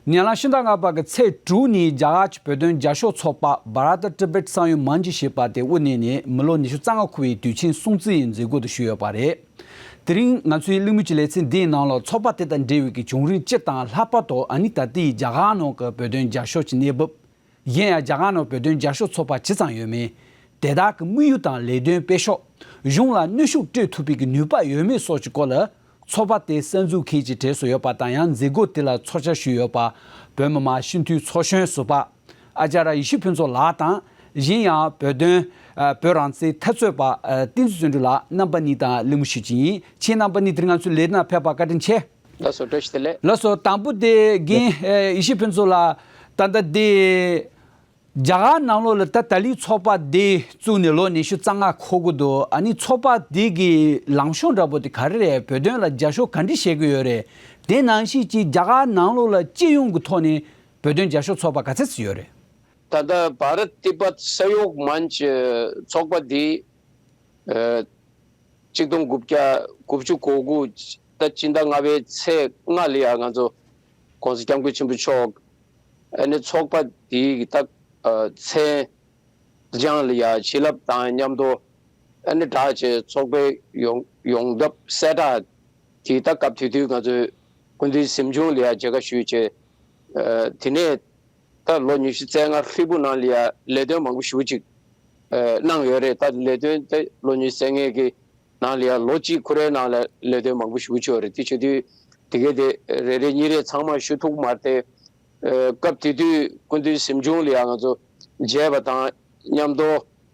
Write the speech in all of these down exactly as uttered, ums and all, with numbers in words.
ཉེ་ལམ་ཕྱི་ཟླ་ལྔ་པ་གི་ཚེས་དྲུག་ཉིན་རྒྱ་གར་གྱི་བོད་དོན་རྒྱབ་སྐྱོར་ཚོགས་པ་Bharat Tibet Sangyog Manch ཞེས་པ་དེ་དབུ་བརྙེས་ནས་མི་ལོ་ཉི་ཤུ་རྩ་ལྔ་འཁོར་བའི་དུས་ཆེན་སྲུང་བརྩི་ཡི་མཛད་སྒོ་དེ་ཞུས་ཡོད་པ་རེད། དེ་རིང་ང་ཚོའི་གླེང་མོལ་གྱི་ལེ་ཚན་འདིའི་ནང་ལ་ཚོགས་པ་དེ་དང་འབྲེལ་བའི་གི་བྱུང་རིམ་སྤྱི་དང་ལྷག་པར་དུ་ཨ་ནི་ད་ལྟའི་རྒྱ་གར་ནང་གི་བོད་དོན་རྒྱབ་སྐྱོར་གྱི་གནས་བབ། གཞན་ཡང་རྒྱ་གར་ནང་བོད་དོན་རྒྱབ་སྐྱོར་ཚོགས་པ་ཇི་ཙམ་ཡོད་མེད། དེ་དག་གི་དམིགས་ཡུལ་དང་ལས་དོན་སྤེལ་ཕྱོགས། གཞུང་ལ་གནོན་ཤུགས་སྤྲོད་ཐུབ་པའི་གི་ནུས་པ་ཡོད་མེད་སོགས་ཀྱི་སྐོར་ལ། ཚོགས་པ་དེའི་གསར་འཛུགས་མཁན་གྱི་གྲས་སུ་ཡོད་པ་དང་ཡང་མཛད་སྒོ་དེ་ལ་ཚོགས་བཅར་ཞུས་ཡོད་པ། བོད་མི་མང་སྤྱི་འཐུས་ཚོགས་གཞོན་ཟུར་པ། ཨ་ཅཱ་ར་ཡེ་ཤེས་ཕུན་ཚོགས་ལགས་དང་། གཞན་ཡང་བོད་དོན། ཨ། བོད་རང་བཙན་འཐབ་རྩོད་པ། ཨ། བསྟན་འཛིན་བརྩོན་འགྲུས་ལགས་རྣམ་པ་གཉིས་དང་གླེང་མོལ་ཞུ་གི་ཡིན། ཁྱེད་རྣམ་པ་གཉིས་དེ་རིང་ང་ཚོའི་ལས་རིམ་ནང་ཕེབས་པར་བཀའ་དྲིན་ཆེ། ལགས་སོ། བཀྲ་ཤིས་བདེ་ལེགས། ལགས་སོ། དང་པོ་དེ་རྒན། ལགས། ཨེ། ཡེ་ཤེས་ཕུན་ཚོགས་ལགས། ད་ལྟ་དེ་རྒྱ་གར་ནང་ལོགས་ལ་ད་ད་ལི་ཚོགས་པ་དེ་བཙུགས་ནས་ལོ་ཉི་ཤུ་རྩ་ལྔ་འཁོར་གི་འདུག་ཨ་ནི་ཚོགས་པ་དེ་གི་ལངས་ཕྱོགས་འདྲ་པོ་དེ་ག་རེ་རེད། བོད་དོན་ལ་རྒྱབ་སྐྱོར་ག་འདྲ་བྱེད་ཀྱི་ཡོད་རེད། དེ་ནང་བཞིན་གྱི་རྒྱ་གར་ནང་ལོགས་ལ་སྤྱི་ཡོངས་ཀྱི་ཐོག་ནས་བོད་དོན་རྒྱབ་སྐྱོར་ཚོགས་པ་ག་ཚད་ཙམ་ཡོད་རེད། ད་ལྟ་Bharat Tibet Sahayog Manch ཚོགས་པ་འདི། ཨ། གཅིག་སྟོང་དགུ་བརྒྱ་དགུ་བཅུ་གོ་དགུ་ད་སྤྱི་ཟླ་ལྔ་པའི་ཚེས་ལྔ་ལ་ཡ་ང་ཚོ་༸གོང་ས་༸སྐྱབས་མགོན་ཆེན་པོ་མཆོག་ཨ་ནི་ཚོགས་པ་འདིའི་ད་མཚན་བསྐྱངས་ལ་ཡ་བྱིན་རླབས་དང་མཉམ་དུ་ཨ་ནི་བསྒྲགས་བྱས་ཚོགས་པའི་ཡོང་ཡོང་ཐབས་གསལ་བསྒྲགས་དེ་ད་སྐབས་དེ་དུས་ང་ཚོས་སྐུ་མདུན་གཟིམ་ཆུང་ལ་ཡ་མཇལ་ཁ་ཞུས་བྱས། ཨ། དེ་ནས་ད་ལོ་ཉི་ཤུ་རྩ་ལྔ་ཧྲིལ་པོ་ནང་ལ་ཡ་ལས་དོན་མང་པོ་ཞེ་པོ་ཅིག་ཨ། གནང་ཡོད་རེད། ད་ལས་དོན་དེ་ལོ་ཉི་ཤུ་རྩ་ལྔ་གི་ནང་ལ་ཡ་ལོ་གཅིག་ཁོ་རའི་ནང་ལ་ལས་དོན་མང་པོ་ཞེ་པོ་ཅིག་ཡོད་རེད། དེ་བྱེད་དུས་དེ་གའི་དེ་རེ་རེ་གཉིས་རེ་ཚང་མ་ཞུ་ཐུབ་ཀྱི་མ་རེད་དེ། ཨ། སྐབས་དེ་དུས་སྐུ་མདུན་གཟིམ་ཆུང་ལ་ཡ་ང་ཚོ་མཇལ་བ་དང་མཉམ་དུ་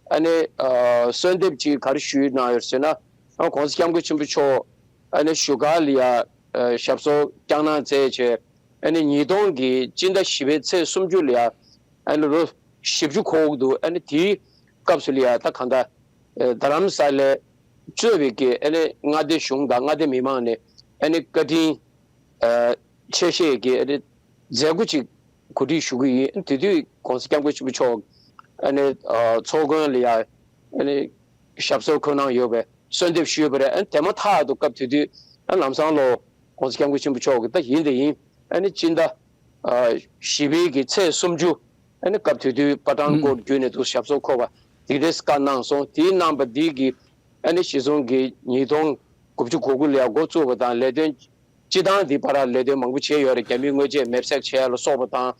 ཨ་ནི། ཨ། གསོལ་འདེབས་ཅིག་ག་རེ་ཞུས་གནང་ཡོད་ཟེར་ན། ཨ། ༸གོང་ས་༸སྐྱབས་མགོན་ཆེན་པོ་མཆོག་ཨ་ནི་བཞུགས་སྒར་ལ་ཡ། ཨ། ཞབས་སོར་བསྐྱངས་གནང་མཛད་བྱས། ཨ་ནི་ཉིས་སྟོང་གི་སྤྱི་ཟླ་བཞི་པའི་ཚེས་སུམ་ཅུ་ལ་ཡ། ཨ་ནི་ལོ་བཞི་བཅུ་འཁོར་གྱི་འདུག་ཨ་ནི་དེའི་སྐབས་སུ་ལ་ཡ་ད་གང་ལྟར། ཨ། རྡ་རམ་ས་ལས་གཙོས་པའི་གི་ཨ་ནི་མངའ་སྡེ་གཞུང་དང་མངའ་སྡེ་མི་མང་ནས་ཨ་ནི་བཀའ་དྲིན། ཨ། ཆེ་བཞེས་ཀྱི་ཨ་ནི་མཛད་སྒོ་ཅིག་གོ་སྒྲིག་ཞུ་གི་ཡིན། དེ་དུས་༸གོང་ས་༸སྐྱབས་མགོན་ཆེན་པོ་མཆོག་ཨ་ནི། ཨ། ཚོགས་མགོན་ལ་ཡ་ཨ་ནི་ཞབས་སོར་འཁོད་གནང་ཡོད་པའི་གསོལ་འདེབས་ཞུས་པ་རེད། ཨ་ནི་དེ་མ་ཐག་ཏུ་སྐབས་དེ་དུས་ཨ་ལམ་སང་ལོ་༸གོང་ས་༸སྐྱབས་མགོན་ཆེན་པོ་མཆོག་གིས་ད་ཡིན་དང་ཡིན། ཨ་ནི་སྤྱི་ཟླ་ཨ་བཞི་པའི་གི་ཚེས་སུམ་ཅུ། ཨ་ནི་སྐབས་དེ་དུས་པ་ཊཱན་ཀོཊ་བརྒྱུད་ནས་དུ་ཞབས་སོར་འཁོད་པ་དེ་འདྲས་བཀའ་གནང་སོང་། དེའི་གནང་བ་འདི་གི་ཨ་ནི་གཞི་བཟུང་གི་ཉིས་སྟོང་དགུ་བཅུ་གོ་དགུ་ལ་ཡ་འགོ་བཙུགས་པ་དང་ལས་དོན་སྤྱི་བཏང་འདི་བར་ལས་དོན་མང་པོ་བྱས་ཡོད་རེད། རྒྱ་མིའི་དངོས་ཆས་མེར་སྲེག་བྱས་ལ་སོགས་པ་དང་།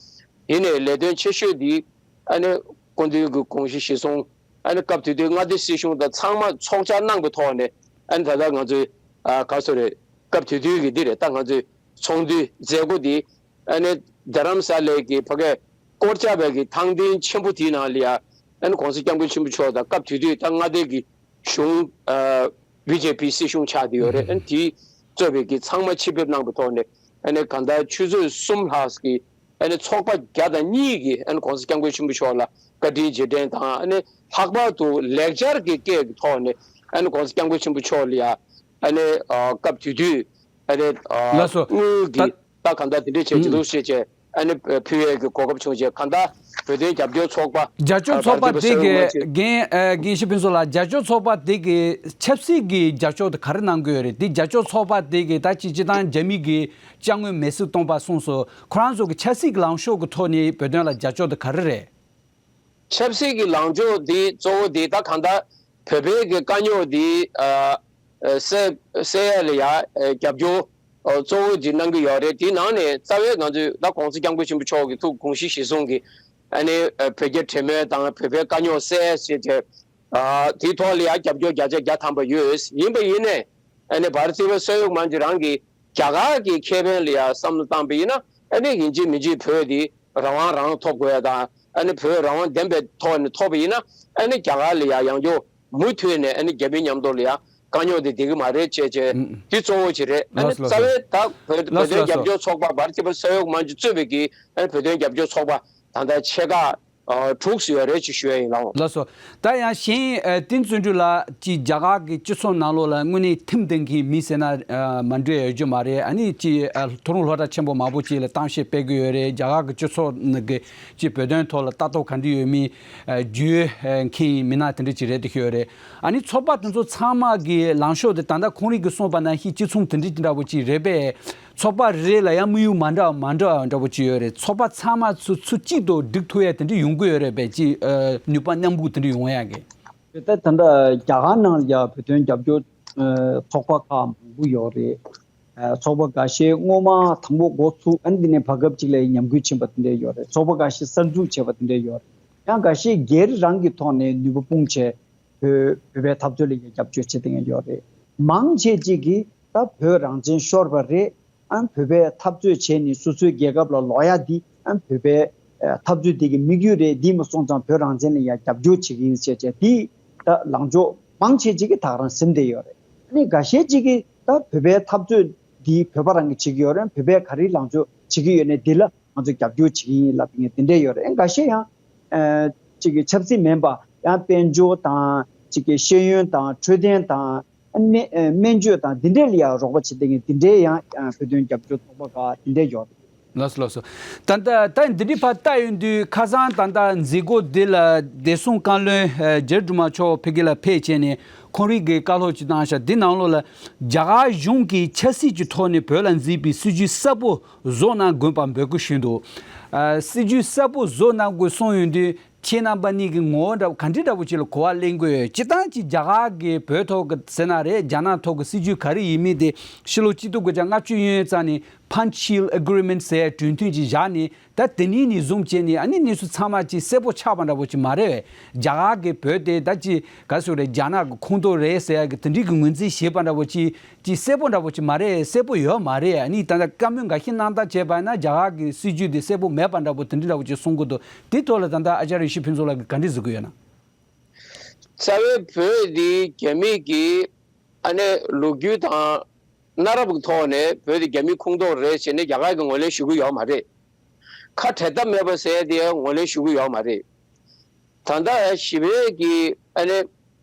དེ་ནས་ལས་དོན་ཆེ་ཤོས་འདི་ཨ་ནི་སྐུ་མདུན་གྱི་དགོངས་གཞི་གཞི་བཟུང་ཨ་ནི་སྐབས་དེ་དུས་མངའ་སྡེ་སྲིད་གཞུང་དང་ཚང་མ་ཚོགས་བཅར་གནང་པའི་ཐོག་ནས། ཨ་ནི་ད་ལྟ་ང་ཚོའི་ཨ་ག་སོ་རེད། སྐབས་དེ་དུས་ཀྱི་འདི་རེད། ད་ང་ཚོའི་ཚོགས་འདུའི་མཛད་སྒོ་འདི་ཨ་ནི་རྡ་རམ་ས་ལའི་གི་ཕ་གའི་སྐོར་བཅར་བའི་གི་ཐང་སྟེང་ཆེན་པོ་དེའི་ནང་ལ་ཡ་ཨ་ནི་༸གོང་ས་༸སྐྱབས་མགོན་ཆེན་པོ་མཆོག་དང་སྐབས་དེ་དུས་ད་མངའ་སྡེ་གི་གཞུང་། ཨ། བི་ཇེ་པི་སྲིད་གཞུང་ཆགས་བསྡད་ཡོད་རེད། ཨ་ནི་དེའི་གཙོས་པའི་གི་ཚང་མ་ཆེད་ཕེབས་གནང་པའི་ཐོག་ནས་ཨ་ནི་གང་ལྟར་ཆུ་ཚོད་གསུམ་ལྷག་གི་ཨ་ནི་ཚོགས་པ་བརྒྱ་དང་གཉིས་ཀྱིས་ཨ་ནི་༸གོང་ས་༸སྐྱབས་མགོན་ཆེན་པོ་མཆོག་ལ་བཀའ་དྲིན་རྗེས་དྲན་དང་། ཨ་ནི་ལྷག་པར་དུ་ལེགས་སྦྱར་གྱི་སྐད་ཀྱི་ཐོག་ནས་ཨ་ནི་༸གོང་ས་༸སྐྱབས་མགོན་ཆེན་པོ་མཆོག་ལ་ཡ་ཨ་ནི་ཨ་སྐབས་དེ་དུས་ཨ་ནི་ཨ་ལགས་སོ། དངུལ་གྱི་ད་ད་གང་ལྟར་དེ་འདྲས་བྱས་ཀྱི་ཨུམ། འདུག་ཞེས་བྱས། ཨ་ནི་ཕུལ་ཡས་ཀྱི་གོ་སྐབས་བྱུང་རྗེས་གང་ལྟར་བོད་དོན་རྒྱབ་སྐྱོར་ཚོགས་པ། རྒྱབ་སྐྱོར་ཚོགས་པ་དེ་གི་རྒན་ཨ་རྒན་ཡེ་ཤེས་ཕུན་ཚོགས་ལགས། རྒྱབ་སྐྱོར་ཚོགས་པ་དེ་གི་ཆབ་སྲིད་ཀྱི་རྒྱབ་སྐྱོར་དེ་ག་རེ་གནང་གི་ཡོད་རེད། དེ་རྒྱབ་སྐྱོར་ཚོགས་པ་དེ་གི་ད་ཅི་སྤྱི་བཏང་རྒྱ་མི་གི་ཅ་དངོས་མེ་སྲེག་གཏོང་པ་སོང་སོང་། ཁོ་རང་ཚོ་གི་ཆབ་སྲིད་ཀྱི་ལངས་ཕྱོགས་ཀྱི་ཐོག་ནས་བོད་དོན་ལ་རྒྱབ་སྐྱོར་དེ་ག་རེ་རེད། ཆབ་སྲིད་ཀྱི་ལངས་ཕྱོགས་འདི་གཙོ་བོ་འདི་ད་གང་ལྟར་བོད་པའི་གི་དཀའ་རྙོག་འདི་ཨ་ཨ་སེལ་སེལ་ཡ་ལ་ཡ་ཨ་རྒྱབ་སྐྱོར་ཨ་གཙོ་བོ་འདི་གནང་གི་ཡོད་རེད། དེའི་ནང་ནས་རྩ་བའི་ང་ཚོས་ད་༸གོང་ས་༸སྐྱབས་མགོན་ཆེན་པོ་མཆོག་གི་ཐུགས་དགོངས་གཞི་གཞིར་བཟུང་གིས་ཨ་ནི་ཨ་བོད་རྒྱ་འབྲེལ་མོལ་དང་བོད་པའི་དཀའ་རྙོག་སེལ་ཟེར་ཏེ་ཨ་དེའི་ཐོག་ལ་ཡ་རྒྱབ་སྐྱོར་བརྒྱ་ཆ་བརྒྱ་ཐམ་པ་ཡོད། ཡིན་པ་ཡིན་ནའི་ཨ་ནི་བྷ་ར་ཏི་པ་སོ་ཡོག་མན་ཇུ་རང་གིས་རྒྱ་གར་གྱི་ཁེ་ཕན་ལ་ཡང་བསམ་བློ་བཏང་པ་ཡིན་ན། ཨ་ནི་ཡིན་གཅིག་མིན་གཅིག་བོད་འདི་རང་དབང་རང་ཐོབ་དགོས་ཡ་དང་། ཨ་ནི་བོད་རང་དབང་ལྡན་པའི་ཐོག་ནས་ཐོབ་པ་ཡིན་ན། ཨ་ནི་རྒྱ་གར་ལ་ཡང་ཡང་བསྐྱར་མུ་མཐུད་ནས་ཨ་ནི་རྒྱ་མིའི་མཉམ་དུ་ལ་ཡང་དཀའ་རྙོག་འདི་བསྡད་ཀྱི་མ་རེད་ཅེས་བྱས། ཨུམ། འདི་གཙོ་བོ་ཅིག་རེད། ཨ་ནི་ལགས་སོ། རྩ་བའི་ད་བོད་ལགས་སོ། བོད་དོན་ལགས་སོ། རྒྱབ་སྐྱོར་ཚོགས་པ་བྷ་ར་ཏི་པ་སོ་ཡོག་མན་ཇུ་གཙོས་པའི་གི་ཨ་ནི་བོད་དོན་རྒྱབ་སྐྱོར་ཚོགས་པ་ད་ལྟ་ཆེ་ཁག་ཨ་དྲུག་ཙམ་ཡོད་རེད་ཅེས་ཞུ་ཡ་ཡིན་ལགས། ལགས་སོ། ད་ཡང་གཞན་ཨ་བསྟན་བརྩོན་འགྲུས་ལགས་ཀྱིས་རྒྱ་གར་གྱི་སྤྱི་ཚོགས་ནང་ལོགས་ལ་དངོས་གནས་ཁྲིམས་ལྡན་མཁན་མི་ཟེར་ན་ཨ་མ་འགྲིག་ཡོད་རྒྱུ་མ་རེད། ཨ་ནི་ཅིག་ཨ་ཐུགས་རུང་ལྷོ་བྲག་ཆེན་པོ་མང་པོ་ཅིག་ལ་གཏམ་བཤད་སྤེལ་གྱི་ཡོད་རེད། རྒྱ་གར་གྱི་སྤྱི་ཚོགས་ནང་གི་ཅིག་བོད་དོན་ཐོག་ལ་ལྟ་རྟོག་ག་འདྲ་ཡོད་མིན་ཨ་བརྗོད་ཨ་མཁན་མི་སྣ་དེ་འདྲ་ཅིག་རེད་འདུག་ཡོད་རེད། ཨ་ནི་ཚོགས་པ་དེ་ཚོ་ཚང་མ་གི་ལངས་ཕྱོགས་དེ་ད་ལྟ་ཁོང་རང་གིས་གསུངས་པ་ནང་བཞིན་གཅིག་མཚུངས་དེ་འདྲ་འདྲ་པོ་ཅིག་རེད་པས། ཚོགས་པ་རེ་རེ་ལ་ཡང་དམིགས་ཡུལ་མ་འདྲ་བ་མ་འདྲ་བ་འདྲ་པོ་ཅིག་ཡོད་རེད། ཚོགས་པ་ཚང་མ་ཚུར་ཚུར་གཅིག་ཏུ་སྒྲིག་ཐུབ་ཡ་དེ་འདྲ་ཡོང་གི་ཡོད་རེད་པས། ཅིག་ཨ་ནུས་པ་མཉམ་སྒུག་དེ་འདྲ་ཡོང་ཡ་གི། དེ་ལྟར་ད་ལྟ་རྒྱ་གར་ནང་ལ་ཡ་བོད་དོན་རྒྱབ་སྐྱོར་ཨ་ཚོགས་པ་ཁག་མང་པོ་ཡོད་རེད། ཨ་ཚོགས་པ་འགའ་ཤས་སྔོན་མ་དང་པོ་འགོ་ཚུགས་ཨ་ནི་འདི་ནས་བར་སྐབས་ཅིག་ལ་ཉམས་རྒུད་ཕྱིན་པ་དེ་འདྲ་ཡོད་རེད། ཚོགས་པ་འགའ་ཤས་གསར་འཛུགས་བྱས་པ་དེ་འདྲ་ཡོད་རེད། ཡང་འགའ་ཤས་སྒེར་རང་གི་ཐོག་ནས་ནུས་པ་སྤུངས་བྱས་བོད་བོད་པའི་འཐབ་རྩོད་ལ་ཡ་རྒྱབ་སྐྱོར་བྱེད་བསྡད་མཁན་ཡོད་རེད། མང་ཆེ་ཅིག་གིས་ད་བོད་རང་བཙན་ཤོར་བ་རེད། ཨ་བོད་པའི་འཐབ་རྩོད་བྱས་ནས་སོ་སོའི་རྒྱལ་ཁབ་ལ་ལོག་ཡ་འདི་ཨ་བོད་པའི་ཨ་འཐབ་རྩོད་འདི་གི་དམིགས་ཡུལ་རེད། འདི་མ་སོང་ཙང་བོད་རང་བཙན་ལ་ཡ་རྒྱབ་སྐྱོར་བྱེད་ཀྱི་ཡིན་ཟེར་བྱས་འདི་ད་ལངས་ཕྱོགས་མང་ཆེ་ཅིག་གིས་ད་ག་རང་ཟིན་བསྡད་ཡོད་རེད། ཨ་ནི་འགའ་ཤས་ཅིག་གིས་ད་བོད་པའི་འཐབ་རྩོད་འདི་བོད་པ་རང་གིས་བྱེད་ཀྱི་ཡོད་རེད། བོད་པས་ག་རེ་ལངས་ཕྱོགས་བྱེད་ཀྱི་ཡོད་ནའི་འདི་ལ་ང་ཚོས་རྒྱབ་སྐྱོར་བྱེད་ཀྱི་ཡིན་ལབ་མཁན་དེ་འདྲས་ཡོད་རེད། འགའ་ཤས་ཡང་ཨ་ཅིག་གི་ཆབ་སྲིད་མིན་པ་ཡང་དཔལ་འབྱོར་དང་ཅིག་གི་ཤེས་ཡོན་དང་འཕྲོད་བསྟེན་དང་སྨན་ཨ་སྨན་བཅོས་དང་འདི་འདྲས་ལ་ཡང་རོགས་པ་བྱེད་མཁན་འདི་འདྲས་ཡང་ཨ་བོད་དོན་རྒྱབ་སྐྱོར་ཚོགས་པ་ཁག་འདི་འདྲས་ཡོད་རེད། ལགས་སོ་ལགས་སོ། ད་ལྟ་ད་འདི་འདྲའི་ཕར་ལྟ་ཡོང་དུས་ཁ་སང་ད་ལྟ་མཛད་སྒོ་འདི་ལ་བདེ་སྲུང་བཀའ་བློན་ཨ་རྒྱ་རི་སྒྲོལ་མ་མཆོག་ཕ་གི་ལ་ཕེབས་བྱས་ནས་ཁོང་རང་གིས་བཀའ་སློབ་ཅིག་བཏང་ཤག་འདི་ནང་ལོགས་ལ་རྒྱ་གར་གཞུང་གིས་ཆབ་སྲིད་ཀྱི་ཐོག་ནས་བོད་ལ་མཛད་པའི་སྲིད་ཇུས་གསལ་པོ་བཟོ་གནང་དགོས་པ་འབོད་སྐུལ་ཞུས་འདུག་ཨ་སྲིད་ཇུས་གསལ་པོ་བཟོ་གནང་དགོས་གསུངས་ཡོང་དུས་ཁྱེད་རྣམ་པ་གཉིས་ཀྱི་ངོ་བོ་འདྲ་བོ་ག་འདྲ་འདྲ་བོ་ཅིག་ལ་གོ་བ་ལེན་དགོས་ཡོད། སྤྱིར་བཏང་གི་རྒྱ་གར་གྱི་བོད་ཐོག་གི་ཟེར་ན་རེད། རྒྱ་ནག་ཐོག་གི་སྲིད་ཇུས་ག་རེ་ཡིན་མིན་དེ་ཕྱི་ལོ་གཅིག་སྟོང་དགུ་བརྒྱ་ལྔ་བཅུ་ཡོལ་ཙམ་ནས་Panchsheel Agreement ཟེར་གྲོས་མཐུན་ཅིག་བཞག་ནས། ད་དེ་ནས་ནས་བཟུང་བྱས་ནས་ཨ་ནི་གནས་ཚུལ་ཚང་མ་ཅིག་གསལ་པོ་ཆགས་པ་འདྲ་པོ་ཅིག་མ་རེད། རྒྱ་གར་གྱི་བོད་དེ་ད་ཅིག་ག་ཟེར་རེད། རྒྱ་ནག་གི་ཁོངས་གཏོགས་རེད་ཟེར་ཡ་གི་དེ་འདྲའི་གི་ངོས་འཛིན་བྱེད་པ་འདྲ་པོ་ཅིག་ཅིག་གསལ་པོ་འདྲ་པོ་ཅིག་མ་རེད། གསལ་པོ་ཡོད་མ་རེད། ཨ་ནི་ད་ལྟ་བཀའ་མོལ་འགའ་ཤས་གནང་སྟངས་བྱས་པ་ན་རྒྱ་གར་གྱི་སྲིད་ཇུས་དེ་གསལ་པོ་མེད་པ་འདྲ་པོ་དེ་འདྲ་འདྲ་པོ་ཅིག་གསུང་གི་འདུག་དེ་ཐོག་ལ་ད་ལྟ་ཨ་ཅར་ཡེ་ཤེས་ཕུན་ཚོགས་ལགས་ཀྱིས་ག་འདྲས་གཟིགས་ཀྱི་ཡོད་ན། རྩ་བའི་བོད་འདི་རྒྱ་མི་གི་ཨ་ནི་ལོ་རྒྱུས་དང་གནའ་རབས་ཀྱི་ཐོག་ནས་བོད་འདི་རྒྱ་མིའི་ཁོངས་གཏོགས་རེད་ཟེར་ནས་རྒྱ་གར་གྱིས་ངོས་ལེན་ཞུ་གི་ཡོད་མ་རེད། ཁ་བྲལ་ཐབས་མེད་པ་ཟེར་ཡ་དེ་ཡང་ངོས་ལེན་ཞུ་གི་ཡོད་མ་རེད། ད་ལྟ་ཞི་བའི་གི་ཨ་ནི་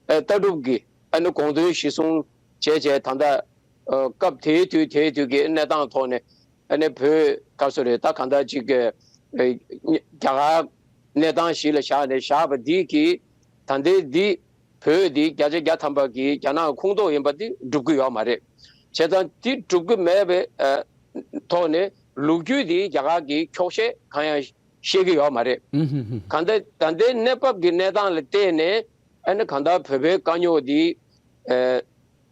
ཨ་ལྟ་གྲུབ་ཀྱི་ཨ་ནི་དགོངས་དོན་གཞིར་བཟུང་བྱས་བྱས་ད་ལྟ་ཨ་སྐབས་དེའི་དུས་དེའི་དུས་ཀྱི་གནས་སྟངས་ཐོག་ནས་ཨ་ནི་བོད་སྐབས་སུ་རེད། ད་གང་ལྟར་ཅིག་གི་ཨ་རྒྱ་གར་གནས་སྟངས་གཞི་ལ་བཞག་ནས་བཞག་པ་འདི་གི་ད་ལྟའི་འདི་བོད་འདི་བརྒྱ་ཆ་བརྒྱ་ཐམ་པ་གི་རྒྱ་ནག་ཁོངས་གཏོགས་ཡིན་པ་འདི་འགྲུབ་ཀྱི་ཡོད་མ་རེད། བྱས་ཙང་འདི་འགྲུབ་ཀྱི་མེད་པའི་ཨ་ཐོག་ནས་ལོ་རྒྱུས་འདི་རྒྱ་གར་གྱིས་འཁྱོག་བཤད་གང་ཡང་བཤད་ཀྱི་ཡོད་མ་རེད། ཨུ་ཧུ་ཧུ། གང་ལྟར་ད་ལྟའི་གནས་བབ་ཀྱི་གནས་སྟངས་ལ་བལྟས་ནས་ཨ་ནི་གང་ལྟར་བོད་པའི་དཀའ་རྙོག་འདི་ཨ་